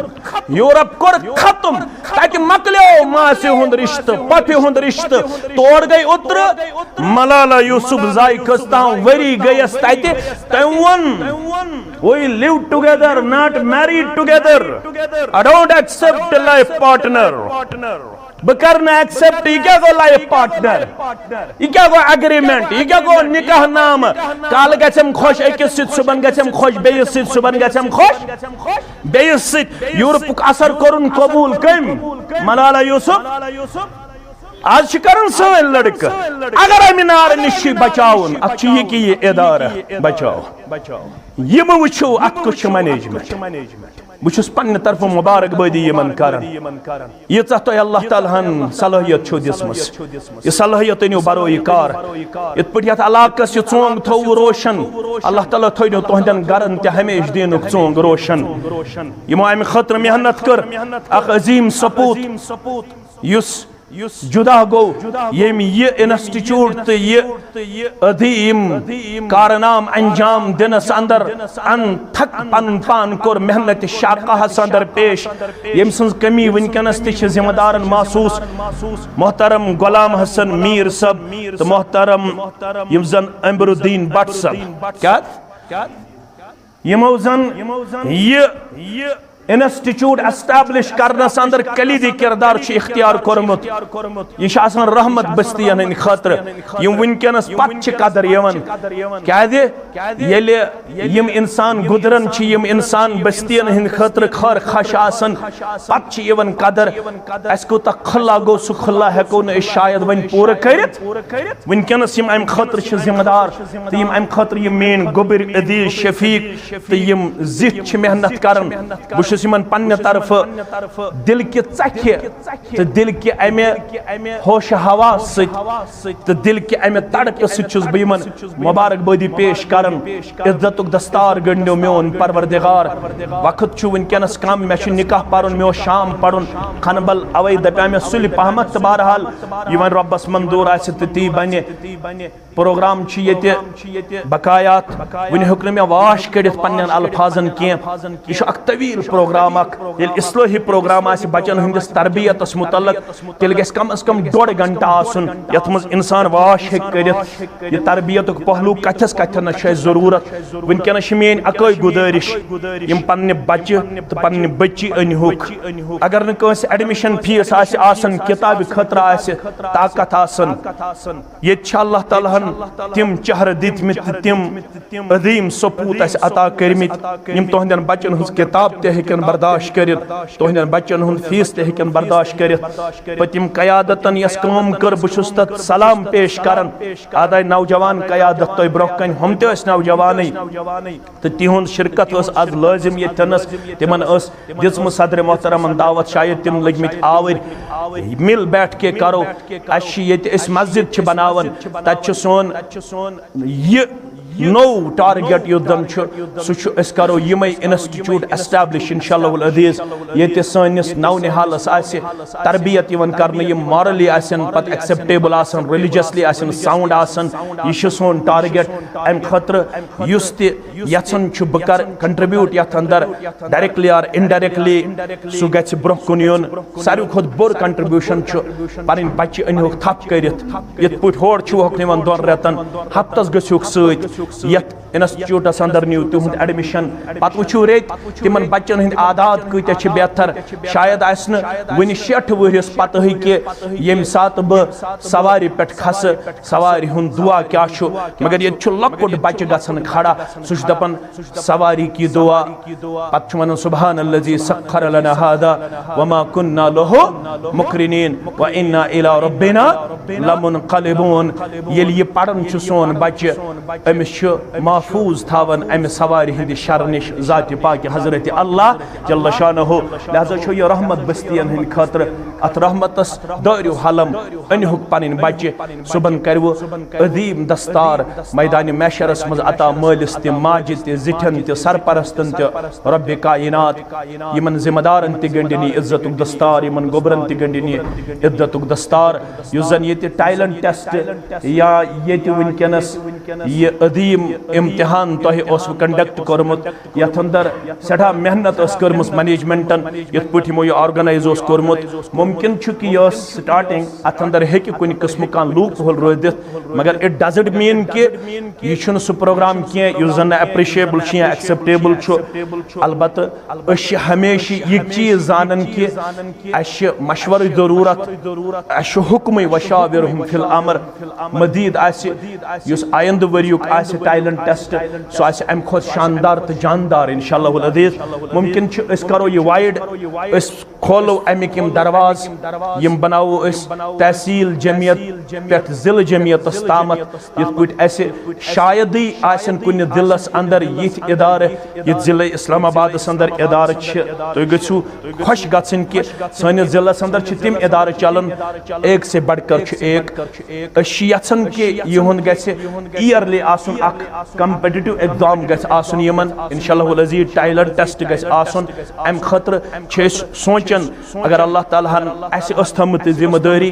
یورپ کوٚر ختم۔ تتہِ مۄکلیو ماسہِ ہُنٛد رشتہٕ، پۄپھِ ہُنٛد رشتہٕ۔ تور گٔے اوترٕ ملالہ یوسف زاے کٔژتام ؤری گٔیَس تتہِ۔ تٔمۍ ووٚن، "We live together, not married together. I don't accept a life partner." بہٕ کرٕ نہٕ ایکسپٹ۔ یہِ کیٛاہ گوٚو لائف پارٹنر؟ یہِ کیٛاہ گوٚو اگریمنٹ؟ یہِ کیٛاہ گوٚو نکاح نامہٕ؟ کالہٕ گژھٮ۪م خۄش أکِس سۭتۍ، صُبحن گژھٮ۪م خۄش بیٚیِس سۭتۍ، صُبحن گژھٮ۪م خۄش بیٚیِس سۭتۍ۔ یورپُک اثر کوٚرُن قبول کٔمۍ؟ ملالہ یوسف۔ آز چھِ کران سٲنۍ لڑکہٕ، اگر امہِ نارٕ نِش چھُے بچاوُن، اتھ چھُ یہِ کہِ یہِ ادارٕ بچاو۔ یہِ مہٕ وٕچھِو اتھ کُس چھُ مینیجمنٹ۔ بہٕ چھُس پننہِ طرفہٕ مبارک بٲدی یِمن کران۔ ییٖژاہ تۄہہِ اللہ تعالیٰ ہن صلٲحیت چھو دِژمٕژ، یہِ صلٲحیت أنِو برویہِ کار۔ یِتھ پٲٹھۍ یتھ علاقس یہِ ژونگ تھوٚو روشن، اللہ تعالیٰ تھٲینو تُہنٛدٮ۪ن گرن تہِ ہمیشہٕ دیٖنُک ژونگ روشن۔ یِمو امہِ خٲطرٕ محنت کٔر، اکھ عظیٖم سپوٗت یُس جدا گوٚو، ییٚمۍ یہِ انسٹیٹیوٹ تہٕ یہِ عظیٖم کارنام انجام دِنس اندر ان تھک پنُن پان کوٚر محنت شاقہس اندر پیش، ییٚمۍ سٕنٛز کمی وٕنکیٚنس تہِ چھِ ذمہ دارن محسوس۔ محترم غلام حسن میر صٲب تہٕ محترم یِم زن امبر الدین بٹ صٲب، کیٛاہ؟ یِمو زن یہِ انسٹیٹیوٹ ایسٹیبلش کرنس اندر کلیدی کردار چھُ اختیار کوٚرمُت۔ یہِ چھُ آسان رحمت بستین ہٕنٛدِ خٲطرٕ، یِم وٕنکیٚنس پتہٕ چھِ قدر یِوان۔ کیازِ؟ ییٚلہِ یِم انسان گُزران چھِ، یِم انسان بستین ہٕنٛدِ خٲطرٕ خٲر خش آسان، پتہٕ چھِ یِوان قدر۔ اسہِ کوٗتاہ خلا گوٚو، سُہ خلا ہٮ۪کو نہٕ أسۍ شاید وۄنۍ پوٗرٕ کٔرِتھ۔ وٕنکیٚنس یِم امہِ خٲطرٕ چھِ ذمہ دار تہٕ یِم امہِ خٲطرٕ یِم میٲنۍ گوٚبٕرۍ عزیز شفیق تہٕ یِم زِٹھۍ چھِ محنت کران، بہٕ چھُس یِمن پننہِ طرفہٕ دِل کہِ ژکھِ تہٕ دِل کہِ امہِ ہوش و ہواس سۭتۍ تہٕ دِل کہِ امہِ تڑپہٕ سۭتۍ چھُس بہٕ یِمن مبارکبٲدی پیش کران۔ عزتُک دستار گٔنڈیو میون پروردگار۔ وقت چھُ وٕنکیٚنس کم، مےٚ چھُ نکاح پرُن، مےٚ اوس شام پرُن کھنہٕ بل، اوے دپیٛاو مےٚ سُلہِ پہمتھ۔ تہٕ بہرحال، یہِ وۄنۍ رۄبس منظور آسہِ تہٕ تی بنہِ۔ پروگرام چھُ ییٚتہِ بقایات، وٕنہِ ہیوٚک نہٕ مےٚ واش کٔڑِتھ پننٮ۪ن الفاظن کینٛہہ۔ یہِ چھُ اکھ طویل پروگرام اکھ۔ ییٚلہِ اصلٲحی پروگرام آسہِ بچن ہٕنٛدِس تربیتس متعلق، تیٚلہِ گژھِ کم از کم ڈۄڈ گھنٹہٕ آسُن، یتھ منٛز انسان واش ہیٚکہِ کٔرِتھ۔ یہِ تربیتُک پہلو کتھس کتھس چھُ اَسہِ ضروٗرت۔ وٕنکیٚنس چھِ میٲنۍ اکٲے گُزٲرِش، یِم پننہِ بچہِ تہٕ پننہِ بچی أنۍ ہوکھ۔ اگر نہٕ کٲنٛسہِ ایڈمیشن فیس آسہِ آسان، کتابہِ خٲطرٕ آسہِ طاقت آسان، ییٚتہِ چھِ اللہ تعالیٰ ہن تِم چہرٕ دِتمٕتۍ تہٕ تِم عظیٖم سپوٗت اَسہِ عطا کٔرمٕتۍ، یِم تُہنٛدٮ۪ن بچن ہٕنٛز کِتاب تہِ ہیٚکن برداشت کٔرِتھ، تُہنٛدٮ۪ن بچن ہُنٛد فیس تہِ ہیٚکن برداشت کٔرِتھ۔ پٔتِم قیادتن یۄس کٲم کٔر، بہٕ چھُس تتھ سلام پیش کران۔ آداے نوجوان قیادت تۄہہِ برونٛہہ کنہِ، ہُم تہِ ٲسۍ نوجوانٕے۔ تہٕ تِہُنٛد شرکت ٲس از لٲزم ییٚتھٮ۪نس۔ تِمن ٲس دِژمٕژ صدر محترمن دعوت، شاید تِم لٔگۍ مٕتۍ آوٕرۍ۔ مل بیٹھ کے کرو۔ اسہِ چھِ ییٚتہِ، أسۍ مسجد چھِ بناوان، تتہِ چھُ سون یہِ نوٚو ٹارگیٹ یُس زن چھُ، سُہ چھُ أسۍ کرو یِمے انسٹیٹیوٹ ایسٹیبلش انشاءاللہ العزیز، ییٚتہِ سٲنِس نو نہالس آسہِ تربیت یِوان کرنہٕ، یِم مارلی آسن، پتہٕ ایکسپٹیبل آسن، ریلیجسلی آسن، ساؤنڈ آسن۔ یہِ چھُ سون ٹارگیٹ۔ امہِ خٲطرٕ یُس تہِ یژھان چھُ بہٕ کرٕ کنٹریبیوٹ یتھ اندر، ڈائریکٹلی اور انڈائریکٹلی، سُہ گژھِ برونٛہہ کُن یُن۔ ساروی کھۄتہٕ بوٚڑ کنٹریبیوشن چھُ پنٕنۍ بچہِ أنۍ ہوکھ تھپھ کٔرِتھ، یِتھ پٲٹھۍ ہور چھُ ہوکھ نِوان دۄن رٮ۪تن، ہفتس گٔژھِو سۭتۍ یتھ انسٹیٹیوٹس اندر، نِیِو تِہُنٛد ایڈمیشن، پتہٕ وٕچھِو ریٚتۍ تِمن بچن ہٕنٛدۍ اعداد کۭتیاہ چھِ بہتر۔ شاید آسہِ نہٕ وُنہِ شیٹھ ؤہرِس پتہٕے کہِ ییٚمہِ ساتہٕ بہٕ سوارِ پٮ۪ٹھ کھسہٕ، سوارِ ہُنٛد دُعا کیٛاہ چھُ، مگر ییٚتہِ چھُ لۄکُٹ بچہِ گژھان کھڑا، سُہ چھُ دپان، سواری کی دعا۔ پتہٕ چھُ ونان، سبحان الذی سخر لنا هذا وما كنا له مقرنين وانا الى ربنا لمنقلبون۔ ییٚلہِ یہِ پران چھُ سون بچہِ، أمِس چھُ محفوظ تھاوان امہِ سوارِ ہٕنٛدِ شرٕ نِش ذاتِ پاکہِ حضرت اللہ جل شانہ۔ لہذا چھُ یہِ رحمت بستین ہٕنٛدِ خٲطرٕ۔ اتھ رحمتس دٲرِو حلم، أنۍ ہوکھ پنٕنۍ بچہِ۔ صبحن کرِوٕ عظیٖم دستار میدانِ محشرس منٛز عطا مٲلِس تہِ، ماجہِ تہِ، زِٹھٮ۪ن تہِ، سرپرستن تہِ، رۄبِ کائنات۔ یِمن ذمہ دارن تہِ گنڈِنۍ یہِ عزتُک دستار، یِمن گوٚبرن تہِ گنڈِنۍ یہِ عزتُک دستار۔ یُس زن ییٚتہِ ٹیلنٹ ٹیسٹ یا ییٚتہِ وٕنکیٚنس یہِ عظیٖم امتحان تۄہہِ اوسوٕ کنڈکٹ کوٚرمُت، یتھ اندر سٮ۪ٹھاہ محنت ٲس کٔرمٕژ مینجمنٹن، یِتھ پٲٹھۍ یِمو یہِ آرگنائز اوس کوٚرمُت۔ ممکن چھُ کہِ یہِ ٲس سٹارٹنگ، اتھ اندر ہیٚکہِ کُنہِ قٕسمُک کانٛہہ لوپ ہول روٗزِتھ، مگر it doesn't mean کہِ یہِ چھُنہٕ سُہ پروگرام کینٛہہ یُس زن نہٕ اپریشیبل چھُ یا ایکسپٹیبل چھُ۔ البتہٕ أسۍ چھِ ہمیشہِ یہِ چیٖز زانان کہِ اَسہِ چھِ مشورٕچ ضروٗرت، اَسہِ چھُ حکمٕے وشاورہم فی الامر۔ مزید آسہِ، یُس آیندٕ ؤریُک آسہِ ٹیلنٹ ٹیسٹ، سُہ آسہِ اَمہِ کھۄتہٕ شاندار تہٕ جاندار انشاءاللہ العزیز۔ ممکن چھُ أسۍ کرو یہِ وائڈ، أسۍ کھولو اَمِکۍ یِم دروازٕ، یِم بناوو أسۍ تحصیل جمعیت پٮ۪ٹھ ضلع جمعیتس تامتھ، یِتھ پٲٹھۍ اَسہِ شایدٕے آسن کُنہِ ضلعس اندر یِتھۍ ادارٕ، یِتھ ضلع اسلام آبادس اندر ادارٕ چھِ۔ تُہۍ گٔژھِو خۄش گژھٕنۍ کہِ سٲنِس ضلعس اندر چھِ تِم ادارٕ چلان، ایک سے بڑھ کر چھُ ایک۔ أسۍ چھِ یژھان کہِ یِہُنٛد گژھِ ایئرلی آسُن، اکھ کمپیٹیٹو ایگزام گژھِ آسُن یِمن، انشاءاللہ العزیز ٹیلنٹ ٹیسٹ گژھِ آسُن۔ امہِ خٲطرٕ چھِ أسۍ سونچان، اگر اللہ تعالیٰ ہن اسہِ ٲس تھٲومٕژ یہِ ذمہ دٲری،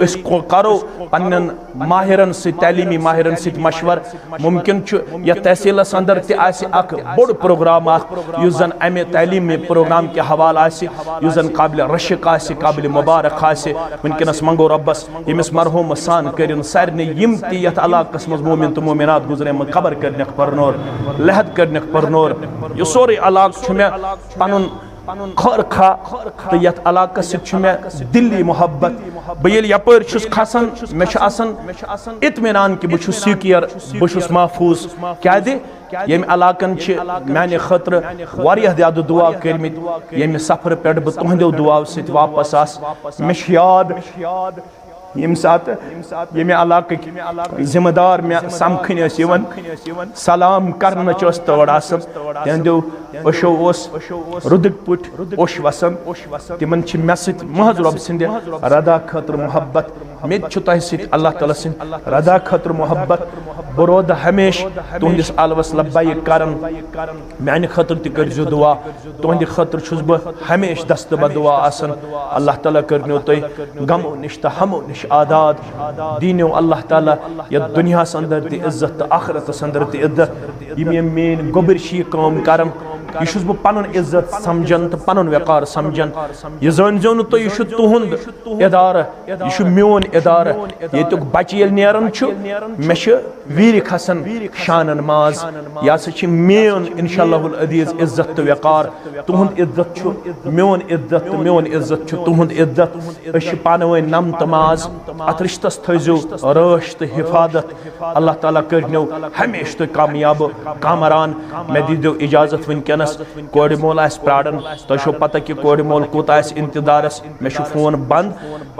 أسۍ کو-، کرو پننٮ۪ن ماہرن سۭتۍ، تعلیمی ماہرن سۭتۍ مشورٕ۔ ممکن چھُ یتھ تحصیلس اندر تہِ آسہِ اکھ بوٚڑ پروگرام اکھ، یُس زن امہِ تعلیمی پروگرام کہِ حوالہٕ آسہِ، یُس زن قابل رشک آسہِ، قابل مبارک آسہِ۔ وٕنکیٚنس منگو رۄبس، ییٚمِس مرحوٗمس سان کٔرِن سارنٕے یِم تہِ یتھ علاقس منٛز مومن تہٕ مومنات گُزریمٕتۍ، قبر کٔرنکھ پرنور، لحد کٔرنکھ پرنور۔ یہِ سورُے علاقہٕ چھُ مےٚ پنُن خٲر خواہ تہٕ یتھ علاقس سۭتۍ چھُ مےٚ دلی محبت۔ بہٕ ییٚلہِ یپٲرۍ چھُس کھسان، مےٚ چھُ آسان اطمینان کہِ بہٕ چھُس سیکیور، بہٕ چھُس محفوظ۔ کیازِ؟ ییٚمہِ علاقن چھِ میانہِ خٲطرٕ واریاہ زیادٕ دعا کٔرمٕتۍ، ییٚمہِ سفرٕ پٮ۪ٹھ بہٕ تُہنٛدیو دعاو سۭتۍ واپس آس۔ مےٚ چھُ یاد، ییٚمہِ ساتہٕ ییٚمہِ علاقٕکۍ ذمہٕ دار مےٚ سمکھٕنۍ ٲسۍ یِوان، سلام کرنٕچ ٲس تٲڑ آسان، تِہنٛدیو أچھو اوس رُدٕکۍ پٲٹھۍ اوٚش وسان، تِمن چھِ مےٚ سۭتۍ محض رۄب سٕنٛدِ رضا خٲطرٕ محبت۔ مےٚ تہِ چھُ تۄہہِ سۭتۍ اللہ تعالیٰ سٕنٛدِ رضا خٲطرٕ محبت۔ بہٕ روزٕ ہمیشہٕ تُہنٛدِس آلوس لبیک کران۔ میانہِ خٲطرٕ تہِ کٔرزیو دُعا۔ تُہنٛدِ خٲطرٕ چھُس بہٕ ہمیشہٕ دستہٕ بدُعا آسان۔ اللہ تعالیٰ کٔرنو تُہۍ غمو نِش تہٕ ہمو نِش آزاد۔ دیٖنو اللہ تعالیٰ یتھ دُنیاہس اندر تہِ عزت تہٕ آخرتس اندر تہِ عزت۔ یِم یِم میٲنۍ گوٚبٕرۍ چھِ یہِ کٲم کران، یہِ چھُس بہٕ پنُن عزت سمجھان تہٕ پنُن وقار سمجھان۔ یہِ زٲنۍ زیو نہٕ تُہۍ، یہِ چھُ تُہُنٛد ادارٕ، یہِ چھُ میون ادارٕ۔ ییٚتیُک بچہِ ییٚلہِ نیران چھُ، مےٚ چھِ ویٖرِ کھسان شانن ماز۔ یہِ ہسا چھِ میٲنۍ انشاء اللہ العزیز عزت تہٕ وقار۔ تُہُنٛد عزت چھُ میون عزت تہٕ میون عزت چھُ تُہُنٛد عزت۔ أسۍ چھِ پانہٕ ؤنۍ نم تہٕ ماز۔ اتھ رشتس تھٲیزیو رٲچھ تہٕ حفاظت۔ اللہ تعالیٰ کٔرنو ہمیشہٕ تُہۍ کامیاب کامران۔ مےٚ دیٖزیو اجازت وٕنکیٚنس، کورِ مول آسہِ پراران۔ تۄہہِ چھو پتہ کہِ کورِ مول کوٗتاہ آسہِ انتظارس۔ مےٚ چھُ فون بند،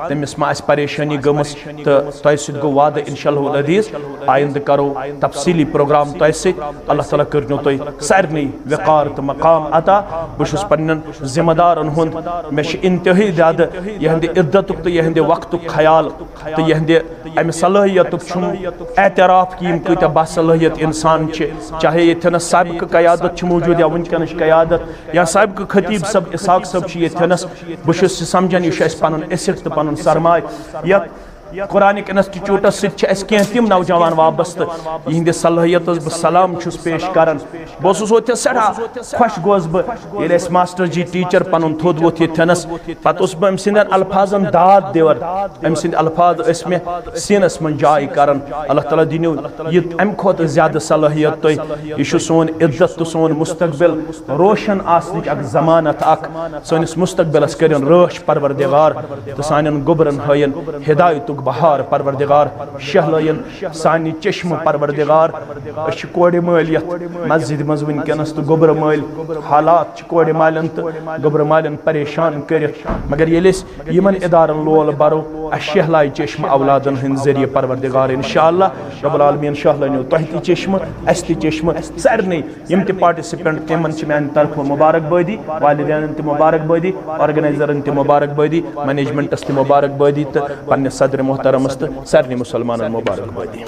تٔمِس ما آسہِ پریشٲنی گٔمٕژ۔ تہٕ تۄہہِ سۭتۍ گوٚو وعدٕ انشاء اللہ العزیز، آیندٕ کرو تفصیٖلی پروگرام تۄہہِ سۭتۍ۔ اللہ تعالیٰ کٔرنو تۄہہِ سارنٕے وقار تہٕ مقام عطا۔ بہٕ چھُس پننٮ۪ن ذمہ دارن ہُنٛد، مےٚ چھِ انتہٲیی زیادٕ یِہنٛدِ عزتُک تہٕ یِہنٛدِ وقتُک خیال تہٕ یِہنٛدِ امہِ صلٲحیتُک چھُم اعتراف کہِ یِم کۭتیاہ باصلٲحیت انسان چھِ۔ چاہے ییٚتھٮ۪نس سابقہٕ قیادت چھِ موجود یا وٕنکیٚنٕچ قیادت یا سابقہٕ خطیب صٲب اسحاق صٲب چھِ ییٚتھٮ۪نس، بہٕ چھُس یہِ سمجھان، یہِ چھُ اَسہِ پنُن عشق تہٕ پنُن سرمایہ۔ یتھ قرآنک انسٹیٹیوٹس سۭتۍ چھِ اَسہِ کینٛہہ تِم نوجوان وابستہٕ، یِہنٛدِ صلٲحیتس بہٕ سلام چھُس پیش کران۔ بہٕ اوسُس اوتھس سٮ۪ٹھاہ خۄش گوس بہٕ، ییٚلہِ اَسہِ ماسٹر جی ٹیچر پنُن تھوٚد ووٚتھ ییٚتھٮ۪نس، پتہٕ اوسُس بہٕ أمۍ سٕنٛدٮ۪ن الفاظن داد دِوان۔ أمۍ سٕنٛدۍ الفاظ ٲسۍ مےٚ سیٖنس منٛز جاے کران۔ اللہ تعالیٰ دِنِو یہِ امہِ کھۄتہٕ زیادٕ صلٲحیت تۄہہِ۔ یہِ چھُ سون عزت تہٕ سون مستقبل روشن آسنٕچ اکھ ضمانت اکھ۔ سٲنِس مستقبلس کٔرِن رٲچھ پروردگار تہٕ سانٮ۪ن گوٚبرن ہٲیِن ہدایتُک بہار پروردگار۔ شہلٲیِن سانہِ چشمہٕ پروردگار۔ أسۍ چھِ کورِ مٲلۍ یتھ مسجدِ منٛز وٕنکیٚنس تہٕ گوٚبرٕ مٲلۍ، حالات چھِ کورِ مالٮ۪ن تہٕ گوٚبرٕ مالٮ۪ن پریشان کٔرِتھ، مگر ییٚلہِ أسۍ یِمن ادارن لول برو، اسہِ شہلایہِ چشمہٕ اولادن ہٕنٛدۍ ذٔریعہٕ پروردگار۔ انشاءاللہ رب العالمین شہلٲنِو تۄہہِ تہِ چشمہٕ، اسہِ تہِ چشمہٕ، سارنٕے یِم تہِ پارٹیسپینٹ، تِمن چھِ میانہِ طرفہٕ مبارکبٲدی، والدینن تہِ مبارکبٲدی، آرگنائزرن تہِ مبارکبٲدی، مینجمنٹس تہِ مبارکبٲدی تہٕ پننِس صدر محترمس تہٕ سارنٕے مسلمانن مبارکبٲدی۔